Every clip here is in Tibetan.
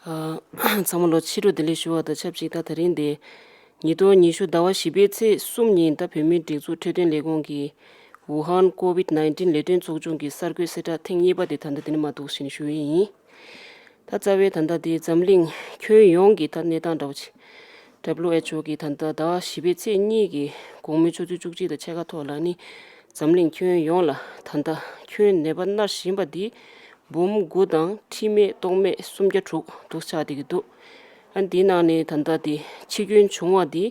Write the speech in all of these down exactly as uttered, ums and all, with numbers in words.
ཚང་མ་ལོ་ཕྱི་དྲོ་བདེ་ལེགས་ཞུ་བ་དང་ཆབས་ཅིག་ད་དེ་རིང་དེ་ཉིས་སྟོང་ཉི་ཤུ་ཟླ་བ་བཞི་པའི་ཚེས་གསུམ་ཉིན་ད་བོད་མིའི་སྒྲིག་འཛུགས་འཕྲོད་བསྟེན་ལས་ཁུངས་ཀྱི་ཝུ་ཧན་ཀོ་ཝིད་ནའིན་ཊིན་ལས་དོན་ཚོགས་ཆུང་གི་གསར་འགོད་གསལ་བསྒྲགས་ཐེངས་གཉིས་པ་དེ་ད་ལྟ་འདི་ནས་མར་འདུག་བཞིན་ཞུ་ཡི་ཡིན། ད་རྩ་བའི་ད་ལྟ་དེ་འཛམ་གླིང་ཁྱོན་ཡོངས་ཀྱི་ད་གནས་སྟངས་འདྲ་བོ་ཅིག་ཌབ་ལུ་ཨེཆ་ཨོ་གི་ད་ལྟ་ཟླ་བ་བཞི་པའི་ཚེས་གཉིས་ཀྱི་དགོང་མོའི་ཆུ་ཚོད་བཅུ་གཅིག་དང་ཕྱེད་ཀ་ཐོག་ལ་ནི་འཛམ་གླིང་ཁྱོན་ཡོངས་ལ་ད་ལྟ་ཁྱོན་ནད་པ་མནར་བཞིན་པ་འདི་འབུམ་དགུ་དང་ཁྲི་མེད་སྟོང་མེད་སུམ་བརྒྱ་དྲུག་འདུག་ཆགས་བསྡད་ཀྱི་འདུག་ཨ་ནི་དེའི་ནང་ནས་ད་ལྟ་དེ་འཆི་སྐྱོན་བྱུང་བ་འདི་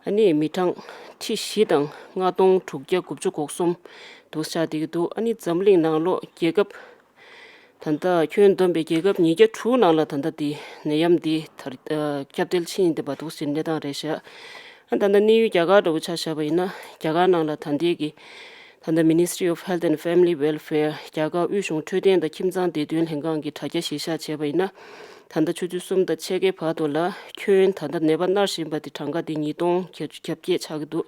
ཨ་ནི་མི་གྲངས་ཁྲི་བཞི་དང་ལྔ་སྟོང་དྲུག་བརྒྱ་དགུ་བཅུ་གོ་གསུམ་འདུག་ཆགས་བསྡད་ཀྱི་འདུག་ཨ་ནི་འཛམ་གླིང་ནང་ལོགས་རྒྱལ་ཁབ་ད་ལྟ་ཁྱོན་བསྡོམས་པའི་རྒྱལ་ཁབ་ཉིས་བརྒྱ་དྲུག་ནང་ལ་ད་ལྟ་དེ་ནད་ཡམས་འདི་དར་ཁྱབ་གདལ་ཕྱིན་བསྡད་པ་འདུག་ཟེར་གནས་སྟངས་རེད་ཤག་ཨ་ད་ལྟ་གནས་ཡུལ་རྒྱ་གར་འདྲ་བོ་ཆ་བཞག་པ་ཡིན་ན་རྒྱ་གར་ནང་ལ་ད་ལྟའི་གི་ད་ལྟ་Ministry of Health and Family Welfare རྒྱ་གར་དབུས་གཞུང་འཕྲོད་བསྟེན་དང་ཁྱིམ་ཚང་བདེ་དོན་ལྷན་ཁང་གིས་དྲ་རྒྱ་གཞིར་བཞག་བྱས་པ་ཡིན་ན་ད་ལྟ་ཆུ་ཚོད་གསུམ་དང་ཕྱེད་ཀའི་བར་དུ་ལ་ཁྱོན་ད་ལྟ་ནད་པ་མནར་བཞིན་པ་དེ་གྲངས་ཀ་དེ་ཉིས་སྟོང་བརྒྱད་ཅུ་གྱ་བརྒྱད་ཆགས་ཀྱི་འདུག་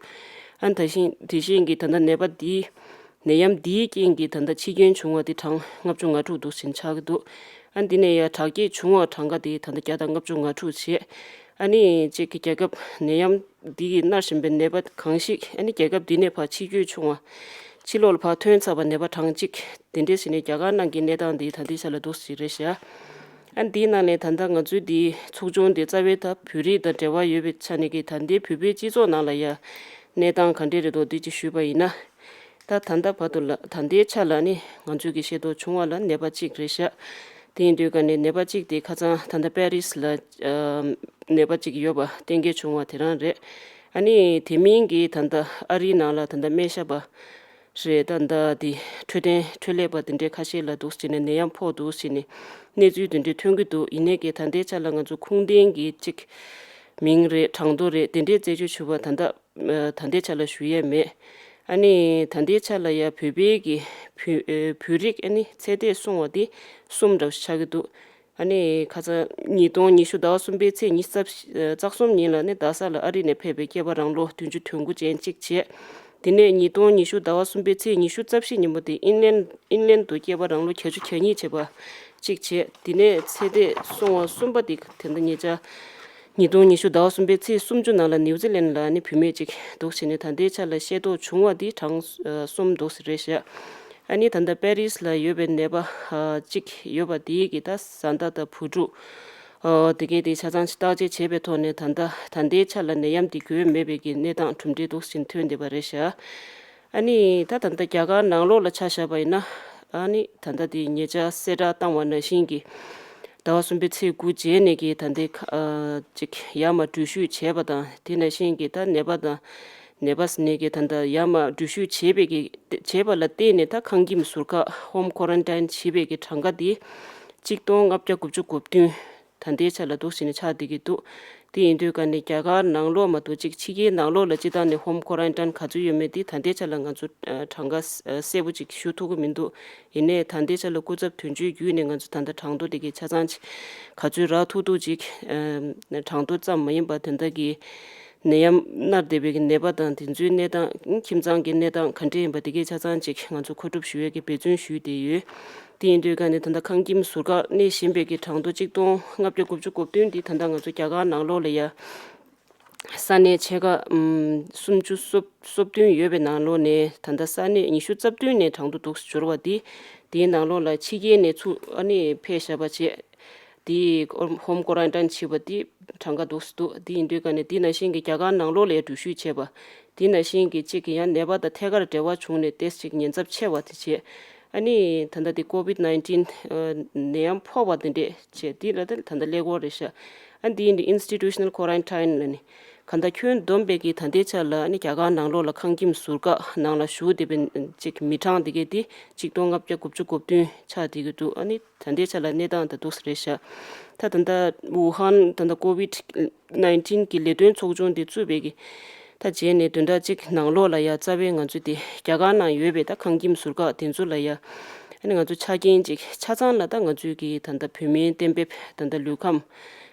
ཨ་ད་བཞིན་དེ་བཞིན་གྱི་ད་ལྟ་ནད་པ་འདིའི་ནད་ཡམས་འདིའི་རྐྱེན་གྱིས་ད་ལྟ་འཆི་སྐྱོན་བྱུང་བ་དེ་གྲངས་ལྔ་བཅུ་ང་དྲུག་འདུག་ཟིན་ཆགས་ཀྱི་འདུག་ཨ་འདི་ནས་ཡང་དྲག་སྐྱེད་བྱུང་བ་གྲངས་ཀ་དེ་ད་ལྟ་བརྒྱ་དང་ལྔ་བཅུ་ང་དྲུག་བྱས། ཨ་ནི་གཅིག་གི་རྒྱལ་ཁབ་ནད་ཡམས་འདི་གིས་མནར་བཞིན་པའི་ནད་པ་གང་ཞིག་ཨ་ནི་རྒྱལ་ཁབ་འདི་ནས་ཕར་འཆི་སྐྱོན་བྱུང་བ་ཕྱི་ལོགས་ལ་ཕར་ཐོན་ཚར་བ་ནད་པ་གྲངས་གཅིག་དེ་འདྲས་ཟིན་ནས་རྒྱ་གར་ནང་གི་གནས་སྟངས་འདི་ད་ལྟའི་ཆ་ལ་འདུག་ཟིན་རེད་ཤག་ཨ་འདིའི་ནང་ནས་ད་ལྟ་ང་ཚོའི་འདིའི་ཚོགས་ཆུང་འདི་རྩ་བའི་ད་བོད་རིགས་དང་འབྲེལ་བ་ཡོད་པའི་ཆ་ནས་ཀྱི་ད་ལྟའི་བོད་པའི་སྤྱི་ཚོགས་ནང་ལ་ཡ་གནས་སྟངས་ག་འདྲས་རེད་འདུག་འདི་ཅིག་ཞུས་པ་ཡིན་ན། ད་ད་ལྟ་བར་དུ་ལ་ད་ལྟའི་ཆ་ལ་ནི་ང་ཚོས་ཀྱི་ཤེས་རྟོགས་བྱུང་བ་ལ་ནད་པ་གཅིག་རེད་ཤག་དེ་ཡིན་དུས་ཀ་ནས་ནད་པ་གཅིག་དེ་ཁ་སང་ད་ལྟ་པེ་རིས་ལ་ནད་པ་གཅིག་ཡོད་པ་གཏན་འཁེལ་བྱུང་བ་དེ་རང་རེད། ཨ་ནི་དེ་མིན་གྱི་ད་ལྟ་ཨ་རིའི་ནང་ལ་ད་ལྟ་སྨན་ཞབས་པ་རེད། ད་ལྟ་དེ་འཕྲོད་བསྟེན་འཕྲོད་ལས་པ་དེ་འདྲའི་ཁ་ཤས་ལ་འདུག་ཟེར་ནས་ནད་ཡམས་ཕོག་འདུག་ཟེར་ནས་གནས་ཚུལ་དེ་འདྲའི་ཐོན་གྱི་འདུག་ཡིན་ནའི་གི་ད་ལྟའི་ཆ་ལ་ང་ཚོ་ཁུངས་ལྡན་གྱི་གཅིག་མིང་རེད་གྲངས་ཐོ་རེད་དེ་འདྲའི་རྩད་གཅོད་ཞུ་བ་ད་ལྟ་ད་ལྟའི་ཆ་ལ་ཞུ་ཡས་མེད། ཨ་ནི་ད་ལྟའི་ཆ་ལ་ཡ་བོད་པའི་གི་བོད་བོད་རིགས་ཨ་ནི་ཚེ་འདས་སོང་བ་དེ་གསུམ་འདྲ་བོ་ཆགས་ཀྱི་འདུག་ཨ་ནི་ཁ་སང་ཉིས་སྟོང་ཉི་ཤུ་ཟླ་བ་གསུམ་པའི་ཚེས་ཉི་ཤུ་རྩ་བཞི་རྩ་གསུམ་ཉིན་ལ་ནི་རྡ་ས་ལ་ཨ་རི་ནས་ཕེབས་པའི་སྐྱེས་པ་རང་ལོ་བདུན་ཅུ་དོན་དགུ་ཅན་གཅིག་བྱས། དེ་ནས་ཉིས་སྟོང་ཉི་ཤུ་ཟླ་བ་གསུམ་པའི་ཚེས་ཉི་ཤུ་རྩ་བཞི་ཉིན་མོ་དེ་ཨིན་ལན་ཨིན་ལན་དུ་སྐྱེས་པ་རང་ལོ་བརྒྱད་ཅུ་གྱ་གཉིས་བྱས་པ་གཅིག་བྱས། དེ་ནས་ཚེ་འདས་སོང་བ་གསུམ་པ་དེ་དེ་འདྲ་ཉེ་ཆར་ཉིས་སྟོང་ཉི་ཤུ་ཟླ་བ་གསུམ་པའི་ཚེས་སུམ་ཅུ་ནང་ལ་ནིའུ་ཛི་ལན་ལ་ནི་བུད་མེད་ཅིག་འདུག་བྱས་ནས་ད་ལྟའི་ཆ་ལ་ཤེས་རྟོགས་བྱུང་བ་དེ་གྲངས་གསུམ་འདུག་ཟེར་རེད་ཤག་ཨ་ནི་ད་ལྟ་པེ་རིས་ལ་ཡོད་པའི་ནད་པ་གཅིག་ཡོད་པ་དེའི་གི་ད་བཟའ་ཟླ་དང་བུ་ཕྲུག་དེ་གས་དེ་ཆ་ཚང་ཅིག་བརྟག་དཔྱད་བྱས་པའི་ཐོག་ནས་ད་ལྟ་ད་ལྟའི་ཆ་ལ་ནད་ཡམས་དེ་འགོས་མེད་པའི་གི་གནས་སྟངས་གྲུབ་འབྲས་འདུག་ཟིན་ཐོན་བསྡད་པ་རེད་ཤག་ཨ་ནི་ད་ད་ལྟ་རྒྱ་གར་ནང་ལོགས་ལ་ཆ་བཞག་པ་ཡིན་ན་ཨ་ནི་ད་ལྟ་དེ་ཉེ་ཆར་གསལ་བསྒྲགས་བཏང་བ་ནང་བཞིན་གྱི་ཟླ་བ་གསུམ་པའི་ཚེས་དགུ་རྗེས་ནས་ཀྱི་ད་ལྟའི་ཁ་ཨ་ཅིག་ཡར་མར་འགྲུལ་བཞུད་བྱས་པ་དང་དེ་ནང་བཞིན་གྱི་ད་ནད་པ་དང་ནད་པ་ཟེར་ནས་ཀྱི་ད་ལྟ་ཡར་མར་འགྲུལ་བཞུད་བྱས་པའི་གི་བྱས་པ་ལ་བརྟེན་ནས་ད་ཁང་ཁྱིམ་ཟུར་བཀག་ཧོམ་ཁོ་རན་ཊིན་བྱས་པའི་གི་གྲངས་ཀ་དེ་གཅིག་སྟོང་ལྔ་བརྒྱ་དགུ་བཅུ་གོ་བདུན། ད་ལྟའི་ཆ་ལ་འདུག་ཟེར་ནས་ཆགས་བསྡད་ཀྱི་འདུག་དེ་ཡིན་དུས་ཀ་ནས་རྒྱ་གར་ནང་ལོགས་མ་གཏོགས་གཅིག་ཕྱི་རྒྱལ་ནང་ལོགས་ལ་སྤྱི་བཏང་ནས་ཧོམ་ཁོ་རན་ཊིན་ག་ཚོད་ཡོད་མེད་དེ་ད་ལྟའི་ཆ་ལ་ང་ཚོ་ཨ་གྲངས་ཀ་གསལ་པོ་ཅིག་ཞུ་ཐུབ་ཀྱི་མི་འདུག་ཡིན་ནའི་ད་ལྟའི་ཆ་ལ་སྐུ་ཚབ་དོན་གཅོད་བརྒྱུད་ནས་ང་ཚོ་ད་ལྟ་གྲངས་ཐོ་དེ་གའི་ཆ་ཚང་ཅིག་ག་ཚོད་རག་ཐུབ་ཐུབ་ཅིག་ཨ་གྲངས་ཐོ་ཙམ་མ་ཡིན་པར་དེ་འདྲ་གི་ནད་ཡམས་མནར་བསྡད་པའི་གི་ནད་པ་དང་དེ་ཚོའི་གནས་སྟངས་ཁྱིམ་ཚང་གི་གནས་སྟངས་ག་འདྲ་ཡིན་པ་དེ་གའི་ཆ་ཚང་ཅིག་ང་ཚོ་མཁོ་སྒྲུབ་ཞུ་ཡས་ཀྱི་འབད་བརྩོན་ཞུས་བསྡད་ཡོད། དེ་ཡིན་དུས་ཀ་ནས་ད་ལྟ་ཁང་ཁྱིམ་ཟུར་བཀག་གནས་བཞིན་པའི་གི་གྲངས་ཐོ་གཅིག་སྟོང་ལྔ་བརྒྱ་དགུ་བཅུ་གོ་བདུན་འདི་ད་ལྟ་ང་ཚོ་རྒྱ་གར་ནང་ལོགས་ལ་ཡ་ས་གནས་ཆེ་ཁག་ཨམ་སུམ་ཅུ་སོ་སོ་བདུན་ཡོད་པའི་ནང་ལོགས་ནས་ད་ལྟ་ས་གནས་ཉི་ཤུ་རྩ་བདུན་ནས་གྲངས་ཐོ་འདུག་སེ་འབྱོར་བ་འདི་དེའི་ནང་ལོགས་ལ་ཕྱི་རྒྱལ་ནས་ཚུར་ཨ་ནི་ཕེབས་བཞག་པ་བྱས། དེའི་ཧོམ་ཀོ་རན་ཊིན་བྱས་པ་དེ་གྲངས་ཀ་འདུག་སེ་འདུག་དེ་ཡིན་དུས་ཀ་ནས་དེ་ནང་བཞིན་གྱི་རྒྱ་གར་ནང་ལོགས་ལ་ཡང་འགྲུལ་བཞུད་བྱས་པ། དེ་ནང་བཞིན་གྱི་གཅིག་གི་ཡང་ནད་པ་དང་ཐད་ཀར་འབྲེལ་བ་བྱུང་ནས་ཏོག་ཙམ་ཉེན་ཚབས་ཆེ་བ་དེ་བྱས། ཨ་ནི་ད་ལྟ་དེ་ཀོ་ཝིད་ནའིན་ཊིན་ནད་ཡམས་ཕོག་པ་དེ་འདྲས་བྱས་དེ་ལ་ད་ད་ལྟ་ཀླད་ཀོར་རེད་ཤག་ཨ་འདི་ཡིན་དུས་ཨིན་སི་ཊི་ཊུ་ཤ་ནལ་ཀོ་རན་ཊིན་ལ་ནི་གང་ལྟར་ཁྱོན་བསྡོམས་པའི་གི་ད་ལྟའི་ཆ་ལ་ཨ་ནི་རྒྱ་གར་ནང་ལོགས་ལ་ཁང་ཁྱིམ་ཟུར་བཀག་ནང་ལ་བཞུགས་བསྡད་པའི་གཅིག་མི་གྲངས་དེ་གས་དེ་གཅིག་སྟོང་ལྔ་བརྒྱ་དགུ་བཅུ་གོ་བདུན་ཆགས་བསྡད་ཀྱི་འདུག་ཨ་ནི། ད་ལྟའི་ཆ་ལ་གནས་སྟངས་ད་འདུག་སེ་རེད་ཤག་ད་ད་ལྟ་ཝུ་ཧན་ད་ལྟ་ཀོ་ཝིད་ནའིན་ཊིན་གྱི་ལས་དོན་ཚོགས་ཆུང་དེ་བཙུགས་པའི་གི་ད་རྗེས་ནས་བདུན་ཕྲག་གཅིག་ནང་ལོགས་ལ་ཡ་རྩ་བའི་ང་ཚོ་དེ་རྒྱ་གར་ནང་ཡོད་པའི་ད་ཁང་ཁྱིམ་ཟུར་བཀག་དེ་ཚོ་ལ་ཡ་ཨ་ནི་ང་ཚོ་ཆ་རྐྱེན་ཅིག་ཆ་ཚང་ལ་ད་ང་ཚོའི་གི་ད་ལྟ་བོད་མིའི་གཏན་འབེབས་ད་ལྟ་ལུས་ཁམས་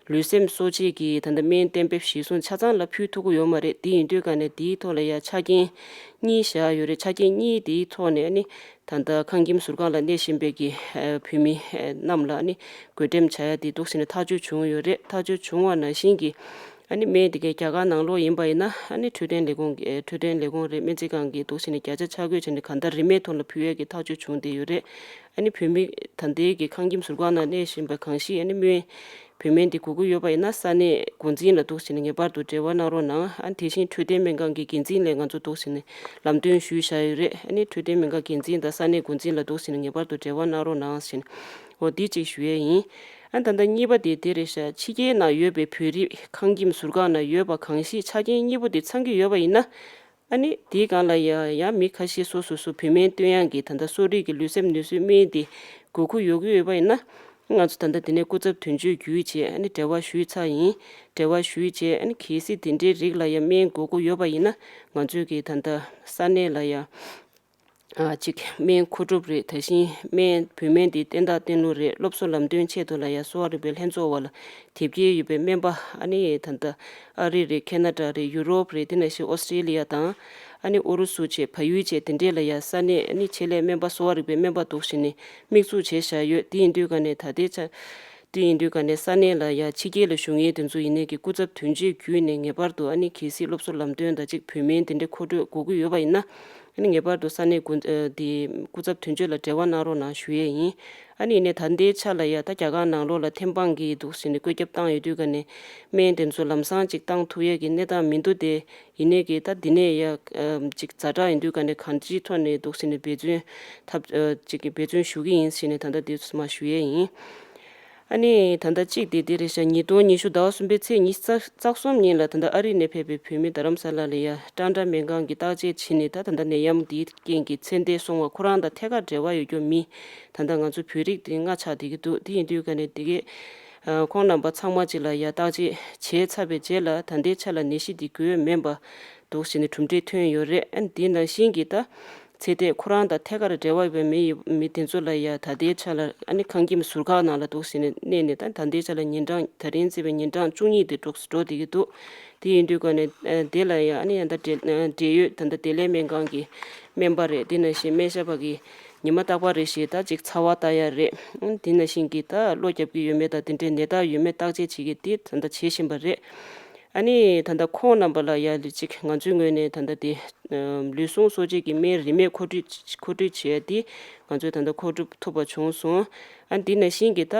ལུས་སེམས་གསོ་བྱེད་ཀྱི་ད་ལྟ་སྨན་གཏན་འབེབས་གཞིར་བཟུང་ཆ་ཚང་ལ་ཕུལ་ཐུབ་ཀྱི་ཡོད་མ་རེད། དེ་ཡིན་དུས་ག་ནས་དེའི་ཐོག་ལ་ཡ་ཆ་རྐྱེན་གཉིས་བཞག་ཡོད་རེད། ཆ་རྐྱེན་གཉིས་དེའི་ཐོག་ནས་ཨ་ནི་ད་ལྟ་ཁང་ཁྱིམ་ཟུར་ཁང་ལ་གནས་བཞིན་པའི་གི་བོད་མི་རྣམས་ལ་ཨ་ནི་བགོ་འགྲེམས་བྱ་ཡ་དེ་འདུག་ཟེར་ནས་ཐག་གཅོད་བྱུང་ཡོད་རེད། ཐག་གཅོད་བྱུང་བ་ནང་བཞིན་གྱི་ཨ་ནི་སྨན་དེ་གའི་རྒྱ་གར་ནང་ལོགས་ཡིན་པ་ཡིན་ན་ཨ་ནི་འཕྲོད་བསྟེན་ལས་ཁུངས་ཀྱི་འཕྲོད་བསྟེན་ལས་ཁུངས་རེད། སྨན་རྩིས་ཁང་གིས་འདུག་ཟེར་ནས་བརྒྱ་ཆ་ཆ་བགོས་བྱས་ནས་གང་ལྟར་རིན་མེད་ཐོག་ལ་ཕུལ་ཡས་ཀྱི་ཐག་གཅོད་བྱུང་བསྡད་ཡོད་རེད། ཨ་ནི་བོད་མི་ད་ལྟའི་གི་ཁང་ཁྱིམ་ཟུར་ཁང་ནང་གནས་བཞིན་པ་གང་ཞིག་ཨ་ནི་སྨན་བོད་སྨན་འདི་དགོས་ཀྱི་ཡོད་པ་ཡིན་ན་ས་གནས་འགོ་འཛིན་ལ་འདུག་ཟེར་ནས་ངེས་པར་དུ་འབྲེལ་བ་གནང་རོགས་གནང་། ཨ་ནི་དེ་བཞིན་འཕྲོད་བསྟེན་སྨན་ཁང་གི་འགན་འཛིན་ལ་ང་ཚོ་འདུག་ཟེར་ནས་ལམ་སྟོན་ཞུས་བཞག་ཡོད་རེད། ཨ་ནི་འཕྲོད་བསྟེན་སྨན་ཁང་འགན་འཛིན་དང་ས་གནས་འགོ་འཛིན་ལ་འདུག་ཟེར་ནས་ངེས་པར་དུ་འབྲེལ་བ་གནང་རོགས་གནང་ཟེར་ནས་འོ་འདི་གཅིག་ཞུ་ཡས་ཡིན། ཨ་ནི་ད་ལྟ་གཉིས་པ་དེ་དེ་རེད་ཤག་ཕྱི་རྒྱལ་ནང་ཡོད་པའི་བོད་རིགས་ཁང་ཁྱིམ་ཟུར་ཁང་ནང་ཡོད་པ་གང་ཞིག་ཆ་རྐྱེན་གཉིས་པོ་དེ་ཚང་གི་ཡོད་པ་ཡིན་ན། ཨ་ནི་དེའི་སྒང་ལ་ཡ་ཡང་མི་ཁ་ཤས་སོ་སོ་སོ་བོད་སྨན་སྟོན་ཡག་གི་ད་ལྟ་གསོ་རིག་གི་ལུས་སེམས་ནུས་གསོའི་སྨན་དེ་དགོས་མཁོ་ཡོད་ཀྱི་ཡོད་པ་ཡིན་ན། ང་ཚོ་ད་ལྟ་དེ་ནས་སྐུ་ཚབ་དོན་གཅོད་བརྒྱུད་བྱས་ཨ་ནི་འབྲེལ་བ་ཞུས་ཚར་ཡིན། འབྲེལ་བ་ཞུས་བྱས་ཨ་ནི་གལ་སྲིད་དེ་འདྲའི་རིགས་ལ་ཡ་སྨན་དགོས་མཁོ་ཡོད་པ་ཡིན་ན་ང་ཚོས་ཀྱི་ད་ལྟ་ས་གནས་ལ་ཡ་ཨ་ཅིག་སྨན་མཁོ་སྒྲུབ་རེད། ད་བཞིན་སྨན་བོད་སྨན་དེ་བསྟེན་སྟངས་བསྟེན་ལུགས་རེད། སློབ་གསོ་ལམ་སྟོན་ཆེད་དུ་ལ་ཡ་གསོ་བ་རིག་པའི་ལྷན་ཚོགས་བར་ལ་དེབ་སྐྱེལ་ཡོད་པའི་སྨན་པ་ཨ་ནི་ད་ལྟ་ཨ་རི་རེད། ཁེ་ན་ཌ་རེད། ཡུ་རོབ་རེད། དེ་ནང་བཞིན་ཨོ་སི་ཀྲེ་ལི་ཡ་དང་། ཨ་ནི་ཨུ་རུ་སུ་བྱས་བལ་ཡུལ་བྱས་དེ་འདྲས་ལ་ཡ་ས་གནས་ཨ་ནི་ཆེད་ལས་སྨན་པ་གསོ་བ་རིག་པའི་སྨན་པ་འདུག་བྱས་ནས་དམིགས་འཛུགས་བྱས་བཞག་ཡོད། དེ་ཡིན་དུས་ག་ནས་ད་ལྟའི་ཆ་དེ་ཡིན་དུས་ག་ནས་ས་གནས་ལ་ཡ་ཕྱི་རྒྱལ་ལ་བཞུགས་མཁན་དེ་ཚོ་ཡིན་ནའི་གི་སྐུ་ཚབ་དོན་གཅོད་བརྒྱུད་ནས་ངེས་པར་དུ་ཨ་ནི་གལ་སྲིད་སློབ་གསོ་ལམ་སྟོན་དང་གཅིག་བོད་སྨན་དེ་འདྲས་མཁོ་སྤྲོད་དགོས་ཀྱི་ཡོད་པ་ཡིན་ན་ཨ་ནི་ངེས་པར་དུ་ས་གནས་དགོན་དེ་སྐུ་ཚབ་དོན་གཅོད་ལ་འབྲེལ་བ་གནང་རོགས་གནང་ཞུ་ཡས་ཡིན། ཨ་ནི་ཡིན་ནའི་ད་ལྟའི་ཆ་ལ་ཡ་ད་རྒྱ་གར་ནང་ལོགས་ལ་ཐེམ་སྤང་གི་འདུག་ཟེར་ནས་བཀོད་ཁྱབ་བཏང་ཡོད་དུས་ག་ནས་སྨན་དེ་ཚོ་ལམ་སང་གཅིག་བཏང་ཐུབ་ཡས་ཀྱི་གནས་སྟངས་མི་འདུག་སྟེ། ཡིན་ནའི་གི་ད་འདི་ནས་ཡ་ཨམ་ཅིག་ཛ་དྲག་ཡིན་དུས་ག་ནས་གང་ཅིའི་ཐོག་ནས་འདུག་ཟེར་ནས་འབད་བརྩོན་ཐབས་ཨ་ཅིག་གི་འབད་བརྩོན་ཞུ་གི་ཡིན་ཟེར་ནས་ད་ལྟ་འདི་ཚོ་མ་ཞུ་ཡས་ཡིན། ཨ་ནི་ད་ལྟ་གཅིག་དེ་འདི་རེད་ཤག་ཉིས་སྟོང་ཉི་ཤུ་ཟླ་བ་གསུམ་པའི་ཚེས་ཉི་ཤུ་རྩ་རྩ་གསུམ་ཉིན་ལ་ད་ལྟ་ཨ་རི་ནས་ཕེབས་པའི་བོད་མི་རྡ་རམ་ས་ལ་ལ་ཡ་ཀྲང་ཀྲ་སྨན་ཁང་གི་བརྟག་དཔྱད་བྱས་ནས་ད་ད་ལྟ་ནད་ཡམས་འདིའི་རྐྱེན་གྱིས་ཚེ་འདས་སོང་བ་ཁོ་རང་དང་ཐད་ཀར་འབྲེལ་བ་ཡོད་རྒྱུ་མི་ད་ལྟ་ང་ཚོ་བོད་རིགས་དེ་ལྔ་ཆགས་བསྡད་ཀྱི་འདུག་དེ་ཡིན་དུས་ག་ནས་དེ་གས་ཨ་ཁོང་རྣམ་པ་ཚང་མ་གཅིག་ལ་ཡ་བརྟག་དཔྱད་བྱས་ཚར་བའི་རྗེས་ལ་ད་ལྟའི་ཆ་ལ་ནད་གཞི་འདི་འགོས་མེད་པ་འདུག་ཟེར་ནས་གྲུབ་འབྲས་ཐོན་ཡོད་རེད། ཨ་ནི་དེ་ནང་བཞིན་གྱི་ད་ཚེ་འདས་ཁོ་རང་དང་ཐད་ཀར་འབྲེལ་བ་ཡོད་པའི་མི་ཡི་མི་དེ་ཚོ་ལ་ཡ་ད་ལྟའི་ཆ་ལ་ཨ་ནི་ཁང་ཁྱིམ་ཟུར་ཁག་ནང་ལ་འདུག་ཟེར་ནས་གནས་ནས་ད་ད་ལྟའི་ཆ་ལ་ཉིན་གྲངས་ད་རིང་བརྩིས་པའི་ཉིན་གྲངས་བཅུ་གཉིས་དེ་འགྲོ་འགྲོ་བསྡད་ཀྱི་འདུག་དེ་ཡིན་དུས་ག་ནས་ཨ་དེ་ལ་ཡ་ཨ་ནི་ཡ་ད་འབྲེལ་ཨ་འབྲེལ་ཡོད་ད་ལྟ་བདེ་ལེགས་སྨན་ཁང་གི་སྨན་པ་རེད། དེ་ནང་བཞིན་སྨན་ཞབས་པ་གི་ཉི་མ་རྟག་པར་རེ་བཞིན་ད་ཅིག་ཚ་བ་ལྟ་ཡ་རེད། ཨ་དེ་ནང་བཞིན་གྱི་ད་གློ་རྒྱབ་ཀྱི་ཡོད་མེད་དང་དེ་འདྲའི་ནད་རྟགས་ཡོད་མེད་བརྟག་དཔྱད་བྱེད་ཀྱི་དེ་ད་ལྟ་བྱེད་བཞིན་པ་རེད། ཨ་ནི་ད་ལྟ་ཁོང་རྣམ་པ་ལ་ཡ་ལི་ཅིག་ང་ཚོའི་ངོས་ནས་ད་ལྟ་དེ་ལུས་ཟུངས་གསོ་བྱེད་ཀྱི་སྨན་རིན་མེད་མཁོ་སྤྲོད་མཁོ་སྤྲོད་བྱས་ཏེ་ང་ཚོས་ད་ལྟ་མཁོ་སྒྲུབ་ཐུབ་པ་བྱུང་སོང་། ཨ་འདི་ནང་བཞིན་གྱི་ད་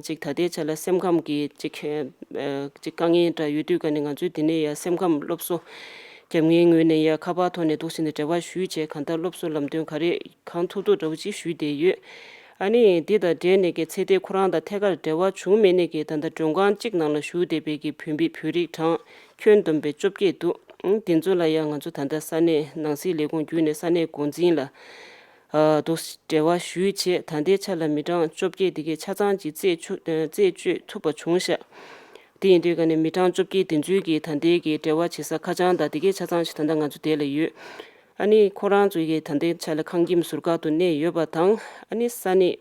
ཅིག་ད་ལྟའི་ཆ་ལ་སེམས་ཁམས་ཀྱི་ཅིག་ཅིག་དཀའ་ངལ་འདྲ་ཡོད་དུས་ག་ནས་ང་ཚོས་འདི་ནས་ཡ་སེམས་ཁམས་སློབ་གསོ་རྒྱབ་ངའི་ངོས་ནས་ཡ་ཁ་པར་ཐོག་ནས་འདུག་ཟེར་ནས་འབྲེལ་བ་ཞུས་བྱས་གང་ལྟར་སློབ་གསོ་ལམ་སྟོན་ག་རེ་གང་ཐུབ་ཐུབ་འདྲ་བོ་ཅིག་ཞུས་བསྡད་ཡོད། ཨ་ནི་འདི་དང་འབྲེལ་ནས་ཀྱི་ཚེ་འདས་ཁོ་རང་དང་ཐད་ཀར་འབྲེལ་བ་བྱུང་མེད་ནས་ཀྱི་ད་ལྟ་མགྲོན་ཁང་གཅིག་ནང་ལ་བཞུགས་བསྡད་པའི་ཀྱི་བོད་མི་བོད་རིགས་གྲངས་ཁྱོན་བསྡོམས་པའི་བཅོ་བརྒྱད་འདུག་ཨང་དེ་ཚོ་ལ་ཡང་ང་ཚོ་ད་ལྟ་ས་གནས་ནང་སྲིད་ལས་ཁུངས་བརྒྱུད་ནས་ས་གནས་འགོ་འཛིན་ལ་ཨ་དུ་འབྲེལ་བ་ཞུས་བྱས་ད་ལྟའི་ཆ་ལ་མི་གྲངས་བཅོ་བརྒྱད་དེ་གའི་ཆ་ཚང་གཅིག་རྩད་ཆོད་རྩད་གཅོད་ཐུབ་པ་བྱུང་ཤག་དེ་ཡིན་དུས་ག་ནས་མི་གྲངས་བཅོ་བརྒྱད་དེ་ཚོའི་གི་ད་ལྟའི་གི་འབྲེལ་བ་བྱེད་ས་ཁ་བྱང་དང་དེ་གའི་ཆ་ཚང་ཞིག་ད་ལྟ་ང་ཚོ་དེ་ལ་ཡོད། ཨ་ནི་ཁོ་རང་ཚོ་གི་ད་ལྟའི་ཆ་ལ་ཁང་ཁྱིམ་ཟུར་བཀག་ཏུ་གནས་ཡོད་པ་དང་ཨ་ནི་ས་གནས་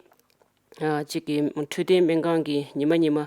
ཨ་གཅིག་གི་འཕྲོད་བསྟེན་སྨན་ཁང་གི་ཉི་མ་ཉི་མ་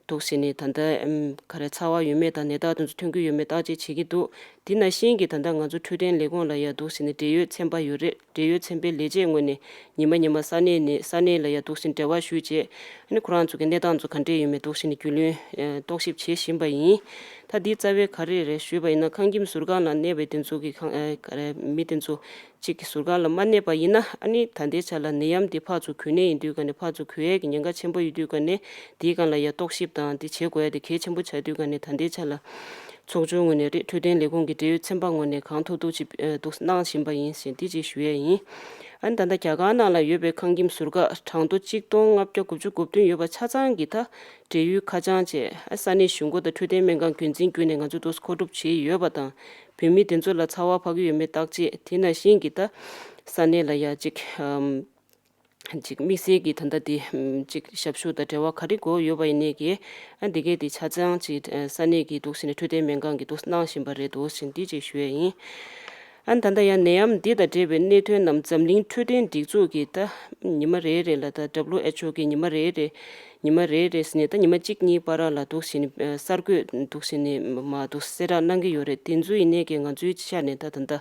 འདུག་ཟེར་ནས་ད་ལྟ་ཨམ་ག་རེ་ཚ་བ་ཡོད་མེད་དང་ནད་རྟགས་དེ་ཚོ་ཐོན་གྱི་ཡོད་མེད་བརྟག་དཔྱད་བྱེད་ཀྱི་འདུག་དེ་ནང་བཞིན་གྱི་ད་ལྟ་ང་ཚོ་འཕྲོད་བསྟེན་ལས་ཁུངས་ལ་ཡ་འདུག་ཟེར་ནས་འབྲེལ་ཡོད་ཚན་པ་ཡོད་རེད། འབྲེལ་ཡོད་ཚན་པའི་ལས་བྱེད་ངོས་ནས་ཉི་མ་ཉི་མ་ས་གནས་ནས་ས་གནས་ལ་ཡ་འདུག་ཟེར་ནས་འབྲེལ་བ་ཞུས་བྱས་ཨ་ནི་ཁོ་རང་ཚོ་གི་གནས་སྟངས་ཚོ་ག་འདྲས་ཡོད་མེད་འདུག་ཟེར་ནས་རྒྱུས་ལོན་རྟོག་ཞིབ་བྱེད་བཞིན་པ་ཡིན། ད་འདི་རྩ་བའི་ག་རེ་རེད་ཞུས་པ་ཡིན་ན་ཁང་ཁྱིམ་ཟུར་ཁང་ལ་གནས་པའི་དེ་ཚོ་གི་ཁང་ཨ་ག་རེ་མི་དེ་ཚོ་གཅིག་གི་ཟུར་ཁང་ལ་མ་གནས་པ་ཡིན་ན་ཨ་ནི་ད་ལྟའི་ཆ་ལ་ནད་ཡམས་འདི་ཕར་ཚུར་འགོས་ནད་ཡིན་དུས་ག་ནས་ཕར་ཚུར་འགོས་ཡས་ཀྱི་ཉེན་ཁ་ཆེན་པོ་ཡོད་དུས་ག་ནས་དེའི་སྒང་ལ་ཡ་རྟོག་ཞིབ་དང་འདི་བྱེད་དགོས་ཡ་དེ་གལ་ཆེན་པོ་ཆགས་དུས་ག་ནས་ད་ལྟའི་ཆ་ལ་ཚོགས་ཆུང་ངོས་ནས་རེད། འཕྲོད་བསྟེན་ལས་ཁུངས་ཀྱི་འབྲེལ་ཡོད་ཚན་པ་ངོས་ནས་གང་ཐུབ་ཐུབ་ཅིག་འདུག་གནང་བཞིན་པ་ཡིན་ཞེས་འདི་ཅིག་ཞུ་ཡས་ཡིན། ཨ་ནི་ད་ལྟ་རྒྱ་གར་ནང་ལ་ཡོད་པའི་ཁང་ཁྱིམ་ཟུར་བཀག་གྲངས་ཐོ་གཅིག་སྟོང་ལྔ་བརྒྱ་དགུ་བཅུ་གོ་བདུན་ཡོད་པ་ཆ་ཚང་གི་ད་འབྲེལ་ཡོད་ཁ་བྱང་བཅས་ས་གནས་གཞུང་སྒོ་དང་འཕྲོད་བསྟེན་སྨན་ཁང་འགན་འཛིན་བརྒྱུད་ནས་ང་ཚོས་འདུག་མཁོ་སྒྲུབ་བྱས་ཡོད་པ་དང་། བོད་མི་དེ་ཚོ་ལ་ཚ་བ་ཕོག་གི་ཡོད་མེད་བརྟག་དཔྱད་དེ་ནང་བཞིན་གྱི་ད་ས་གནས་ལ་ཡ་གཅིག་ཨམ་གཅིག་དམིགས་བསལ་གྱི་ད་ལྟ་དེ་ཨམ་གཅིག་ཞབས་ཞུ་དང་འབྲེལ་བ་ག་རེ་དགོས་ཡོད་པ་ཡིན་ནའི་གི་ཨ་འདི་གས་དེ་ཆ་ཚང་གཅིག་ས་གནས་ཀྱི་འདུག་ཟེར་ནས་འཕྲོད་བསྟེན་སྨན་ཁང་གི་འདུག་གནང་བཞིན་པ་རེད་འདུག་ཟེར་འདི་གཅིག་ཞུ་ཡས་ཡིན། ཨ་ནི་ད་ལྟ་ཡང་ནད་ཡམས་འདི་དང་འབྲེལ་བའི་གནད་དོན་རྣམས་འཛམ་གླིང་འཕྲོད་བསྟེན་སྒྲིག་འཛུགས་ཀྱིས་ད་ཉི་མ་རེ་རེ་ལ་ད་W H O གིས་ཉི་མ་རེ་རེ་ཉི་མ་རེ་རེ་ཟེར་ནས་ད་ཉི་མ་གཅིག་གཉིས་བར་ལ་འདུག་བྱས་ནས་གསར་འགོད་འདུག་བྱས་ནས་མ་འདུག་གསལ་བསྒྲགས་གནང་གི་ཡོད་རེད། དེ་ཚོ་ཡིན་ནའི་གི་ང་ཚོའི་ཆ་ནས་ད་ད་ལྟ་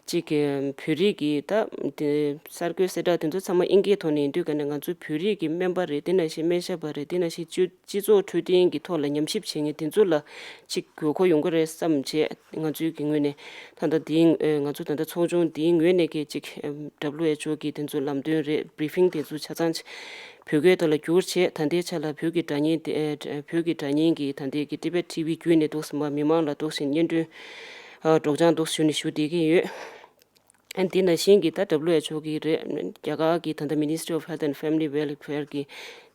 གཅིག་གི་བོད་རིགས་ཀྱི་ད་དེ་གསར་འགོད་གསལ་བསྒྲགས་དེ་ཚོ་ཚང་མ་ཨིན་སྐད་ཐོག་ནས་ཡིན་དུས་ག་ནས་ང་ཚོའི་བོད་རིགས་ཀྱི་སྨན་པ་རེད། དེ་ནང་བཞིན་སྨན་ཞབས་པ་རེད། དེ་ནང་བཞིན་སྤྱི་སྤྱི་ཚོགས་འཕྲོད་བསྟེན་གྱི་ཐོག་ལ་ཉམས་ཞིབ་བྱེད་མཁན་དེ་ཚོ་ལ་གཅིག་དགོས་མཁོ་ཡོང་གི་རེད་བསམ་བྱས། ང་ཚོའི་གི་ངོས་ནས་ད་ལྟ་དེའི་ང་ཚོ་ད་ལྟ་ཚོགས་ཆུང་དེའི་ངོས་ནས་གི་གཅིག་W H O གི་དེ་ཚོ་ལམ་སྟོན་རེད། བྷི་རི་ཕིང་དེ་ཚོ་ཆ་ཚང་བོད་སྐད་ཐོག་ལ་བསྒྱུར་བྱས། ད་ལྟའི་ཆ་ལ་བོད་ཀྱི་སྒྲ་བརྙན་དེ་བོད་ཀྱི་སྒྲ་བརྙན་གྱི་ད་ལྟའི་གི་Tibet T V བརྒྱུད་ནས་འདུག་སེ་མ་མི་མང་ལ་འདུག་སེ་སྙན་སྒྲོན་སྒྲོག་སྦྱང་འདུག་ཞུ་ནས་ཞུ་བསྡད་ཀྱི་ཡོད། ཨ་འདི་ནང་བཞིན་གྱི་ད་W H O གི་རེད། རྒྱ་གར་གྱི་ད་ལྟ་Ministry of Health and Family Welfare གི་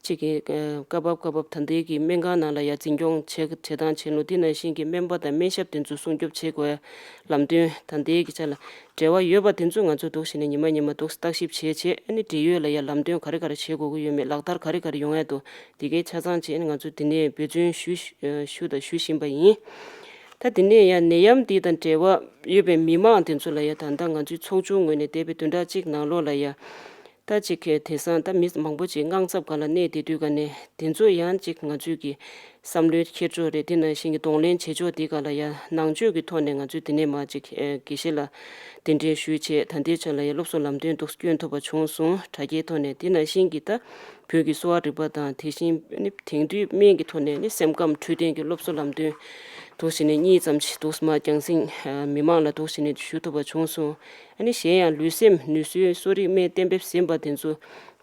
གཅིག་གི་སྐབས་བབ་སྐབས་བབ་ད་ལྟའི་གི་སྨན་ཁང་ནང་ལ་ཡ་འཛིན་སྐྱོང་བྱེད་བྱེད་སྟངས་བྱེད་ལུགས། འདི་ནང་བཞིན་གྱི་སྨན་པ་དང་སྨན་ཞབས་དེ་ཚོ་སྲུང་སྐྱོབ་བྱེད་དགོས་ལམ་སྟོན་ད་ལྟའི་གི་ཆ་ལ་འབྲེལ་བ་ཡོད་པ་དེ་ཚོ་ང་ཚོ་འདུག་བྱས་ནས་ཉི་མ་ཉི་མ་འདུག་བརྟག་ཞིབ་བྱས་བྱས། ཨ་ནི་འབྲེལ་ཡོད་ལ་ཡ་ལམ་སྟོན་ག་རེ་ག་རེ་བྱེད་དགོས་ཀྱི་ཡོད་མེད། ལག་བསྟར་ག་རེ་ག་རེ་ཡོང་ཡ་འདུག་འདི་གའི་ཆ་ཚང་བྱས་ནས་ང་ཚོ་འདི་ནས་འབད་བརྩོན་ཞུ་ཞུ་དང་ཞུ་བཞིན་པ་ཡིན། ད་དེ་ནས་ཡང་ནད་ཡམས་འདི་དང་འབྲེལ་བ་ཡོད་པའི་མི་མང་དེ་ཚོ་ལ་ཡང་ད་ལྟ་ང་ཚོའི་ཚོགས་ཆུང་ངོས་ནས་འདས་པའི་བདུན་ཕྲག་གཅིག་ནང་ལོགས་ལ་ཡང་ད་ཅིག་གི་དེང་སང་ད་མི་མང་པོ་ཅིག་དངངས་འཚབ་སྒང་ལ་གནས་བསྡད་དུས་ག་ནས་དེ་ཚོ་ཡང་ཅིག་ང་ཚོའི་གི་བསམ་བློའི་འཁྱེར་ཕྱོགས་རེད། དེ་ནང་བཞིན་གི་གདོང་ལེན་བྱེད་ཕྱོགས་འདི་ག་ལ་ཡང་ནང་ཆོས་ཀྱི་ཐོག་ནས་ང་ཚོས་དེ་ནས་མ་ཅིག་དགེ་བཤེས་ལ་གདན་འདྲེན་ཞུས་བྱས། ད་ལྟའི་ཆ་ལ་ཡང་སློབ་གསོ་ལམ་སྟོན་འདུག་སྐྱོན་ཐུབ་པ་བྱུང་སོང་། དྲ་རྒྱའི་ཐོག་ནས། དེ་ནང་བཞིན་གི་ད་བོད་ཀྱི་གསོ་བ་རིག་པ་དང་དེ་བཞིན་ནི་དེང་དུས་སྨན་གྱི་ཐོག་ནས་ནི་སེམས་ཁམས་འཕྲོད་བསྟེན་གྱི་སློབ་གསོ་ལམ་སྟོན་འདུག་བྱས་ནས་གཉིས་ཙམ་ཞིག་འདུག་མ་རྒྱང་སྲིང་མི་མང་ལ་འདུག་བྱས་ནས་ཞུ་ཐུབ་པ་བྱུང་སོང་། ཨ་ནི་གཞན་ཡང་ལུས་སེམས་ནུས་གསོའི་གསོ་རིག་སྨན་གཏན་འབེབས་ཟིན་པ་དེ་ཚོ་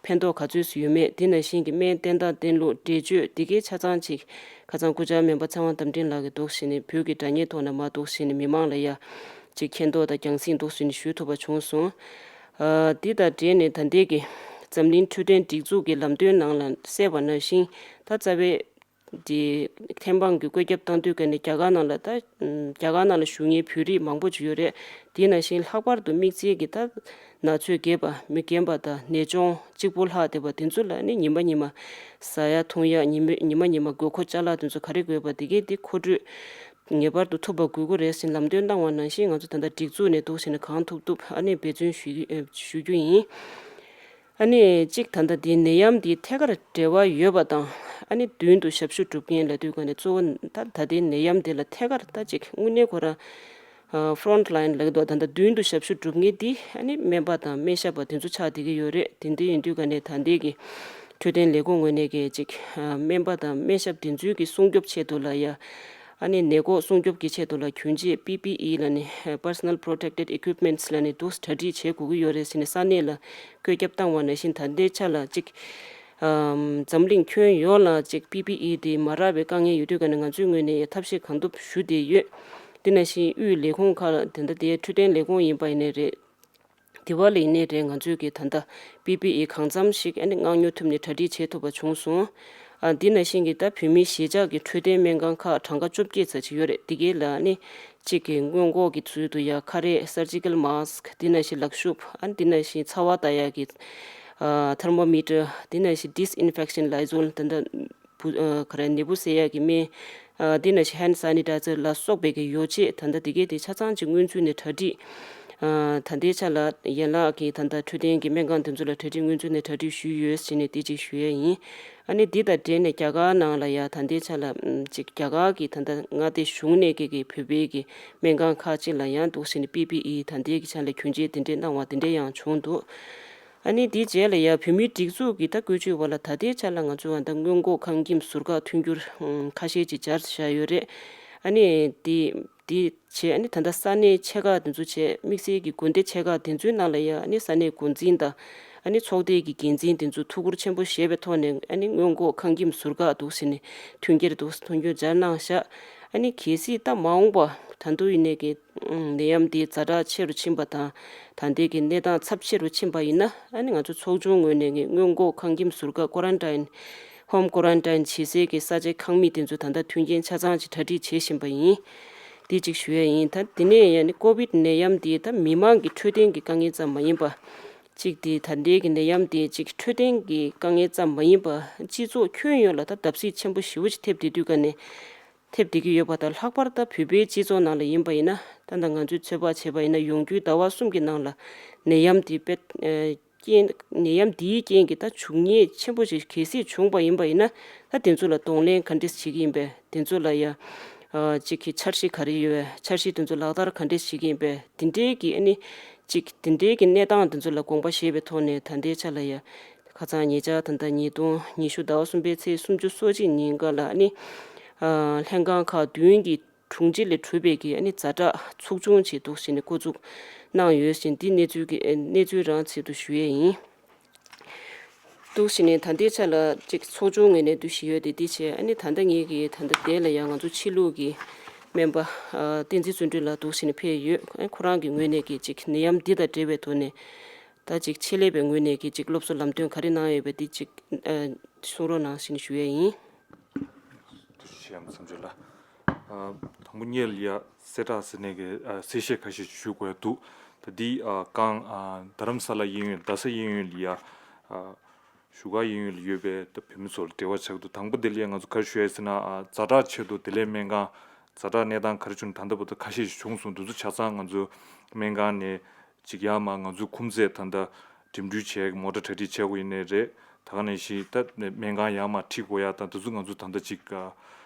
ཕན་ཐོགས་ག་ཚོད་ཡོད་མེད། དེ་ནང་བཞིན་གྱི་སྨན་བསྟེན་སྟངས་བསྟེན་ལུགས་འགྲེལ་བརྗོད་འདི་གའི་ཆ་ཚང་ཅིག་ཁ་སང་སྐུ་བཅར་སྨན་པ་ཚེ་དབང་རྟ་མགྲིན་ལགས་ཀྱིས་འདུག་བྱས་ནས་བོད་ཀྱི་དྲ་བརྙན་ཐོག་ནས་མ་འདུག་བྱས་ནས་མི་མང་ལ་ཡ་ཅིག་མཁྱེན་རྟོགས་དང་རྒྱང་སྲིང་འདུག་བྱས་ནས་ཞུ་ཐུབ་པ་བྱུང་སོང་། ཨ་འདི་དང་འབྲེལ་ནས་ད་ལྟའི་གི་འཛམ་གླིང་འཕྲོད་བསྟེན་སྒྲིག་འཛུགས་ཀྱི་ལམ་སྟོན་ནང་ལ་གསལ་བ་ནང་བཞིན་ད་རྩ་བའི་དེ་ཐེམ་སྤང་གི་བཀོད་ཁྱབ་བཏང་དུས་ག་ནས་རྒྱ་གར་ནང་ལ་ད་རྒྱ་གར་ནང་ལ་བཞུགས་མཁན་བོད་རིགས་མང་པོ་ཅིག་ཡོད་རེད། དེ་ནང་བཞིན་ལྷག་པར་དུ་དམིགས་བསལ་གྱི་ད་ན་ཚོད་རྒས་པ་མི་རྒན་པ་དང་ནད་གཅོང་གཅིག་པུ་ལྷག་བསྡད་པ་དེ་ཚོ་ལ་ནི་ཉི་མ་ཉི་མ་ཟ་ཡ་འཐུང་ཡ་ཉི་མ་ཉི་མ་ཉི་མ་དགོས་མཁོ་ཅ་ལག་དེ་ཚོ་ག་རེ་དགོས་པ་དེ་གས་དེ་མཁོ་སྤྲོད་ངེས་པར་དུ་ཐུབ་པ་དགོས་ཀྱི་རེད་ཟེར་ལམ་སྟོན་གནང་བ་ནང་བཞིན་ང་ཚོ་ད་ལྟ་སྒྲིག་འཛུགས་ནས་འདུག་བྱས་ནས་གང་ཐུབ་ཐུབ་ཨ་ནི་འབད་བརྩོན་ཞུ་ཞུ་རྒྱུ་ཡིན། ཨ་ནི་གཅིག་ད་ལྟ་འདི་ནད་ཡམས་འདི་ཐད་ཀར་འབྲེལ་བ་ཡོད་པ་དང་། ཨ་ནི་མདུན་དུ་ཞབས་ཞུ་སྒྲུབ་མཁན་ལབ་དུས་ག་ནས་གཙོ་བོ་ད་ད་ལྟའི་ནད་ཡམས་འདི་ལ་ཐད་ཀར་ད་ཅིག་དངོས་གནས་ཁོ་རང་ཨ་front line ལབ་ཀྱི་འདུག་ད་ལྟ་མདུན་དུ་ཞབས་ཞུ་སྒྲུབ་མཁན་འདི་ཨ་ནི་སྨན་པ་དང་སྨན་ཞབས་པ་དེ་ཚོ་ཆགས་བསྡད་ཀྱི་ཡོད་རེད། དེ་འདྲ་ཡིན་དུས་ག་ནས་ད་ལྟའི་གི་འཕྲོད་བསྟེན་ལས་ཁུངས་ངོས་ནས་གི་ཅིག་ཨ་སྨན་པ་དང་སྨན་ཞབས་དེ་ཚོའི་གི་སྲུང་སྐྱོབ་ཆེད་དུ་ལ་ཡ། ཨ་ནི་ནད་འགོག་སྲུང་སྐྱོབ་ཀྱི་ཆེད་དུ་ལ་གྱོན་ཆས་P P E ལ་ནི་Personal Protected Equipments ལ་ནི་འདུག་གྲ་སྒྲིག་བྱེད་དགོས་ཀྱི་ཡོད་རེད་ཟེར་ནས་ས་གནས་ལ་བཀོད་ཁྱབ་བཏང་བ་ནང་བཞིན་ད་ལྟའི་ཆ་ལ་གཅིག་ཨམ་འཛམ་གླིང་ཁྱོན་ཡོངས་ལ་གཅིག་P P E དེ་མ་རག་པའི་དཀའ་ངལ་ཡོད་དུས་ག་ནས་ང་ཚོའི་ངོས་ནས་ཡ་ཐབས་ཤེས་གང་ཐུབ་ཞུ་བསྡད་ཡོད། དེ་ནང་བཞིན་དབུས་ལས་ཁུངས་ཁག་ལ་དེ་འདྲ་དེ་འཕྲོད་བསྟེན་ལས་ཁུངས་ཡིན་པ་ཡིན་ནའི་རེད། དེ་བ་ལ་ཡིན་ནའི་རེད། ང་ཚོས་ཀྱི་ད་ལྟ་P P E གང་འཚམ་ཞིག་ཨ་ནི་མངགས་ཉོ་ཐུབ་ནས་གྲ་སྒྲིག་བྱེད་ཐུབ་པ་བྱུང་སོང་། ཨ་འདི་ནང་བཞིན་གྱི་ད་བོད་མིའི་གཞིས་ཆགས་ཀྱི་འཕྲོད་བསྟེན་སྨན་ཁང་ཁག་གྲངས་ཀ་བཅོ་བརྒྱད་ཙམ་ཞིག་ཡོད་རེད། དེ་གའི་ལ་ཨ་ནི་གཅིག་གི་སྔོན་འགོག་གི་ཚུལ་དུ་ཡ་ཁ་རས་surgical mask དེ་ནང་བཞིན་ལག་ཤུབས། ཨ་འདི་ནང་བཞིན་ཚ་བ་ལྟ་ཡག་གི་ཨ་thermometer དེ་ནང་བཞིན་disinfection Lysol ད་ལྟ་བུ་ཨ་ག་རེ་ནད་འབུ་བསལ་ཡག་གི་སྨན། ཨ་དེ་ནང་བཞིན་hand sanitizer ལ་སོགས་པའི་གི་ཡོ་བྱད་ད་ལྟ་དེ་གའི་དེ་ཆ་ཚང་ཅིག་སྔོན་ཚུད་ནས་གྲ་སྒྲིག་ཨ་ད་ལྟའི་ཆ་ལ་ཡན་ལག་གི་ད་ལྟ་འཕྲོད་བསྟེན་གྱི་སྨན་ཁང་དེ་ཚོ་ལ་གྲ་སྒྲིག་སྔོན་ཚུད་ནས་གྲ་སྒྲིག་ཞུས་ཡོད་ཟེར་ནས་དེ་ཅིག་ཞུ་ཡ་ཡིན། ཨ་ནི་འདི་དང་འབྲེལ་ནས་རྒྱ་གར་ནང་ལ་ཡ་ད་ལྟའི་ཆ་ལ་ཨམ་ཅིག་རྒྱ་གར་གྱི་ད་ལྟ་མངའ་སྡེ་གཞུང་ནས་ཀྱི་གི་བོད་པའི་གི་སྨན་ཁང་ཁག་ཅིག་ལ་ཡང་འདུག་ཟེར་ནས་P P E ད་ལྟའི་གི་ཆ་ལ་གྱོན་ཆས་དེ་འདྲས་གནང་བ་དེ་འདྲས་ཡང་བྱུང་འདུག་ཨ་ནི་དེའི་རྗེས་ལ་ཡ་བོད་མིའི་སྒྲིག་འཛུགས་ཀྱི་ད་བཀོད་ཇུས་བ་ལ་ད་ལྟའི་ཆ་ལ་ང་ཚོ་ད་སྔོན་འགོག་ཁང་ཁྱིམ་ཟུར་བཀག་མཐུན་འགྱུར་ཨང་ཁ་ཤས་ཅིག་སྦྱར་བཞག་ཡོད་རེད། ཨ་ནི་དེ་དེ་བྱས་ཨ་ནི་ད་ལྟ་ས་གནས་ཆེ་ཁག་དེ་ཚོ་བྱས་དམིགས་བསལ་གྱི་དགོན་སྡེ་ཆེ་ཁག་དེ་ཚོའི་ནང་ལ་ཡ་ཨ་ནི་ས་གནས་འགོ་འཛིན་དང་ཨ་ནི་ཚོགས་སྡེ་གི་འགན་འཛིན་དེ་ཚོ་ཐུགས་ཁུར་ཆེན་པོ་བཞེས་པའི་ཐོག་ནས་ཨ་ནི་སྔོན་འགོག་ཁང་ཁྱིམ་ཟུར་བཀག་འདུག་ཟེར་ནས་མཐུན་རྐྱེན་འདུག་མཐུན་རྐྱེན་སྦྱར་གནང་བཞག་ཨ་ནི་གལ་སྲིད་ད་མ་འོངས་པ་ད་དུང་ཡིན་ནའི་གི་ནད་ཡམས་འདི་ཛ་དྲག་ཆེ་རུ་ཕྱིན་པ་དང་ད་ལྟའི་གི་གནས་སྟངས་ཚབས་ཆེ་རུ་ཕྱིན་པ་ཡིན་ན་ཨ་ནི་ང་ཚོ་ཚོགས་ཆུང་ངོས་ནས་གི་སྔོན་འགོག་ཁང་ཁྱིམ་ཟུར་བཀག་quarantine home quarantine བྱེད་སའི་གི་ས་ཆ་ཁང་མིག་དེ་ཚོ་ད་ལྟ་མཐུན་རྐྱེན་ཆ་ཚང་ཅིག་གྲ་སྒྲིག་བྱེད་བཞིན་པ་ཡིན། འདི་གཅིག་ཞུ་ཡ་ཡིན། ད་འདི་ནས་ཡང་ནི་ཀོ་བིད་ནད་ཡམས་འདི་ད་མི་མང་གི་འཕྲོད་བསྟེན་གྱི་དཀའ་ངལ་ཙམ་མ་ཡིན་པ། གཅིག་འདི་ད་ལྟའི་གི་ནད་ཡམས་འདི་གཅིག་འཕྲོད་བསྟེན་གྱི་དཀའ་ངལ་ཙམ་མ་ཡིན་པ་སྤྱི་ཚོགས་ཁྱོན་ཡོངས་ལ་ད་བརྡབ་གསིག་ཆེན་པོ་ཞེ་པོ་ཅིག་ཐེབས་བསྡད་དུས་ག་ནས་ཐེབས་བསྡད་ཀྱི་ཡོད་པ་དང་། ལྷག་པར་ད་བོད་པའི་སྤྱི་ཚོགས་ནང་ལ་ཡིན་པ་ཡིན་ན་ ད་ལྟ་ང་ཚོས་ཚོད་དཔག་བྱས་པ་ཡིན་ན་ཡོང་རྒྱུའི་ཟླ་བ་གསུམ་གྱི་ནང་ལ་ནད་ཡམས་འདི་དཔེ་རྐྱེན་ནད་ཡམས་འདིའི་རྐྱེན་གྱིས་ད་བྱུས་ཉེས་ཆེན་པོ་ཞིག་གལ་སྲིད་བྱུང་པ་ཡིན་པ་ཡིན་ན། ད་དེ་ཚོ་ལ་གདོང་ལེན་ག་འདྲས་བྱེད་ཀྱི་ཡིན་པས། དེ་ཚོ་ལ་ཡ་ཨ་གཅིག་གི་འཆར་གཞི་ག་རེ་ཡོད། འཆར་གཞི་དེ་ཚོ་ལག་བསྟར་ག་འདྲས་བྱེད་ཀྱི་ཡིན་པས། དེ་འདྲའི་གི་ཨ་ནི་གཅིག་དེ་འདྲའི་གི་གནས་སྟངས་དེ་ཚོ་ལ་དགོངས་པ་བཞེས་པའི་ཐོག་ནས་ད་ལྟའི་ཆ་ལ་ཡ་ཁ་སང་ཉེ་ཆར་ད་ལྟ་ཉིས་སྟོང་ཉི་ཤུ་ཟླ་བ་གསུམ་པའི་ཚེས་སུམ་ཅུ་སོ་གཅིག་ཉིན་ཀ་ལ་ཨ་ནི་ཨ་ལྷན་ཁང་ཁག་བདུན་གྱི་དྲུང་ཆེ་ལས་གྲུབ་པའི་གི་ཨ་ནི་ཛ་དྲག་ཚོགས་ཆུང་ཅིག་འདུག་ཟེར་ནས་འགོ་འཛུགས་གནང་ཡོད་ཟེར། འདི་གནས་ཚུལ་གི་གནས་ཚུལ་རང་ཆེད་དུ་ཞུ་ཡས་ཡིན། འདུག་ཟེར་ནས་ད་ལྟའི་ཆ་ལ་ཅིག་ཚོགས་ཆུང་ངོས་ནས་འདུ་བཞིན་ཡོད་དེ། འདི་བྱས་ཨ་ནི་ད་ལྟ་ངེད་ཀྱི་ད་ལྟ་དེ་ལ་ཡང་ང་ཚོ་ཕྱི་ལུགས་ཀྱི་སྨན་པ་ཨ་བསྟན་འཛིན་བརྩོན་འགྲུས་ལགས་འདུག་ཟེར་ནས་ཕེབས་ཡོད། ཨ་ཁོ་རང་གི་ངོས་ནས་ཀྱི་ཅིག་ནད་ཡམས་འདི་དང་འབྲེལ་བའི་ཐོག་ནས་ད་ཅིག་ཆེད་ལས་པའི་ངོས་ནས་ཀྱི་ཅིག་སློབ་གསོ་ལམ་སྟོན་ག་རེ་གནང་ཡོད་པ་འདི་ཅིག་ཨ་གསུང་རོགས་གནང་ཟེར་ནས་ཞུ་ཡས་ཡིན། ཐུགས་རྗེ་ཆེ་ཡང་བསམ་ཚུལ་ལ། ཨ་དང་པོ་ཉིད་ལ་ཡ་གསལ་བསྒྲགས་ཟེར་ནས་ཀྱི་ཨ་གསལ་བཤད་ཁ་ཤས་ཤིག་ཞུ་དགོས་འདུག། ད་འདི་ཨ་གང་ཨ་རྡ་རམ་ས་ལ་གཡས་གཡོན་རྡ་ས་གཡས་གཡོན་ལ་ཡ་ཨ་བཞུགས་སྒར་གཡས་གཡོན་ལ་ཡོད་པའི་ད་བོད་མི་ཚོ་ལ་འབྲེལ་བ་ཆགས་འདུག། དང་པོ་འདི་ལ་ཡ་ང་ཚོ་ག་རེ་ཞུ་ཡ་ཟེར་ན། ཨ་ཛ་དྲག་ཆེད་དུ་བདེ་ལེགས་སྨན་ཁང་ཛ་དྲག་གནས་སྟངས་ག་རེ་བྱུང་ད་ལྟ་བར་དུ་ཁ་ཤས་ཤིག་བྱུང་སོང་། འདི་ཚོ་ཆ་ཚང་ང་ཚོ་སྨན་ཁང་ནས་ཅིག་ཡར་མར་ང་ཚོའི་ཁུམ་ཚད་ད་ལྟ་འགྲིམ་འགྲུལ་བྱས་མོ་ཊ་གྲ་སྒྲིག་བྱས་དགོས་ཡིན་ནའི་རེད། ད་ག་ནང་བཞིན་ད་སྨན་ཁང་ཡར་མར་ཁྲིད་དགོས་ཡ་དང་དེ་ཚོ་ང་ཚོ་ད་ལྟ་ཅིག་བྱས་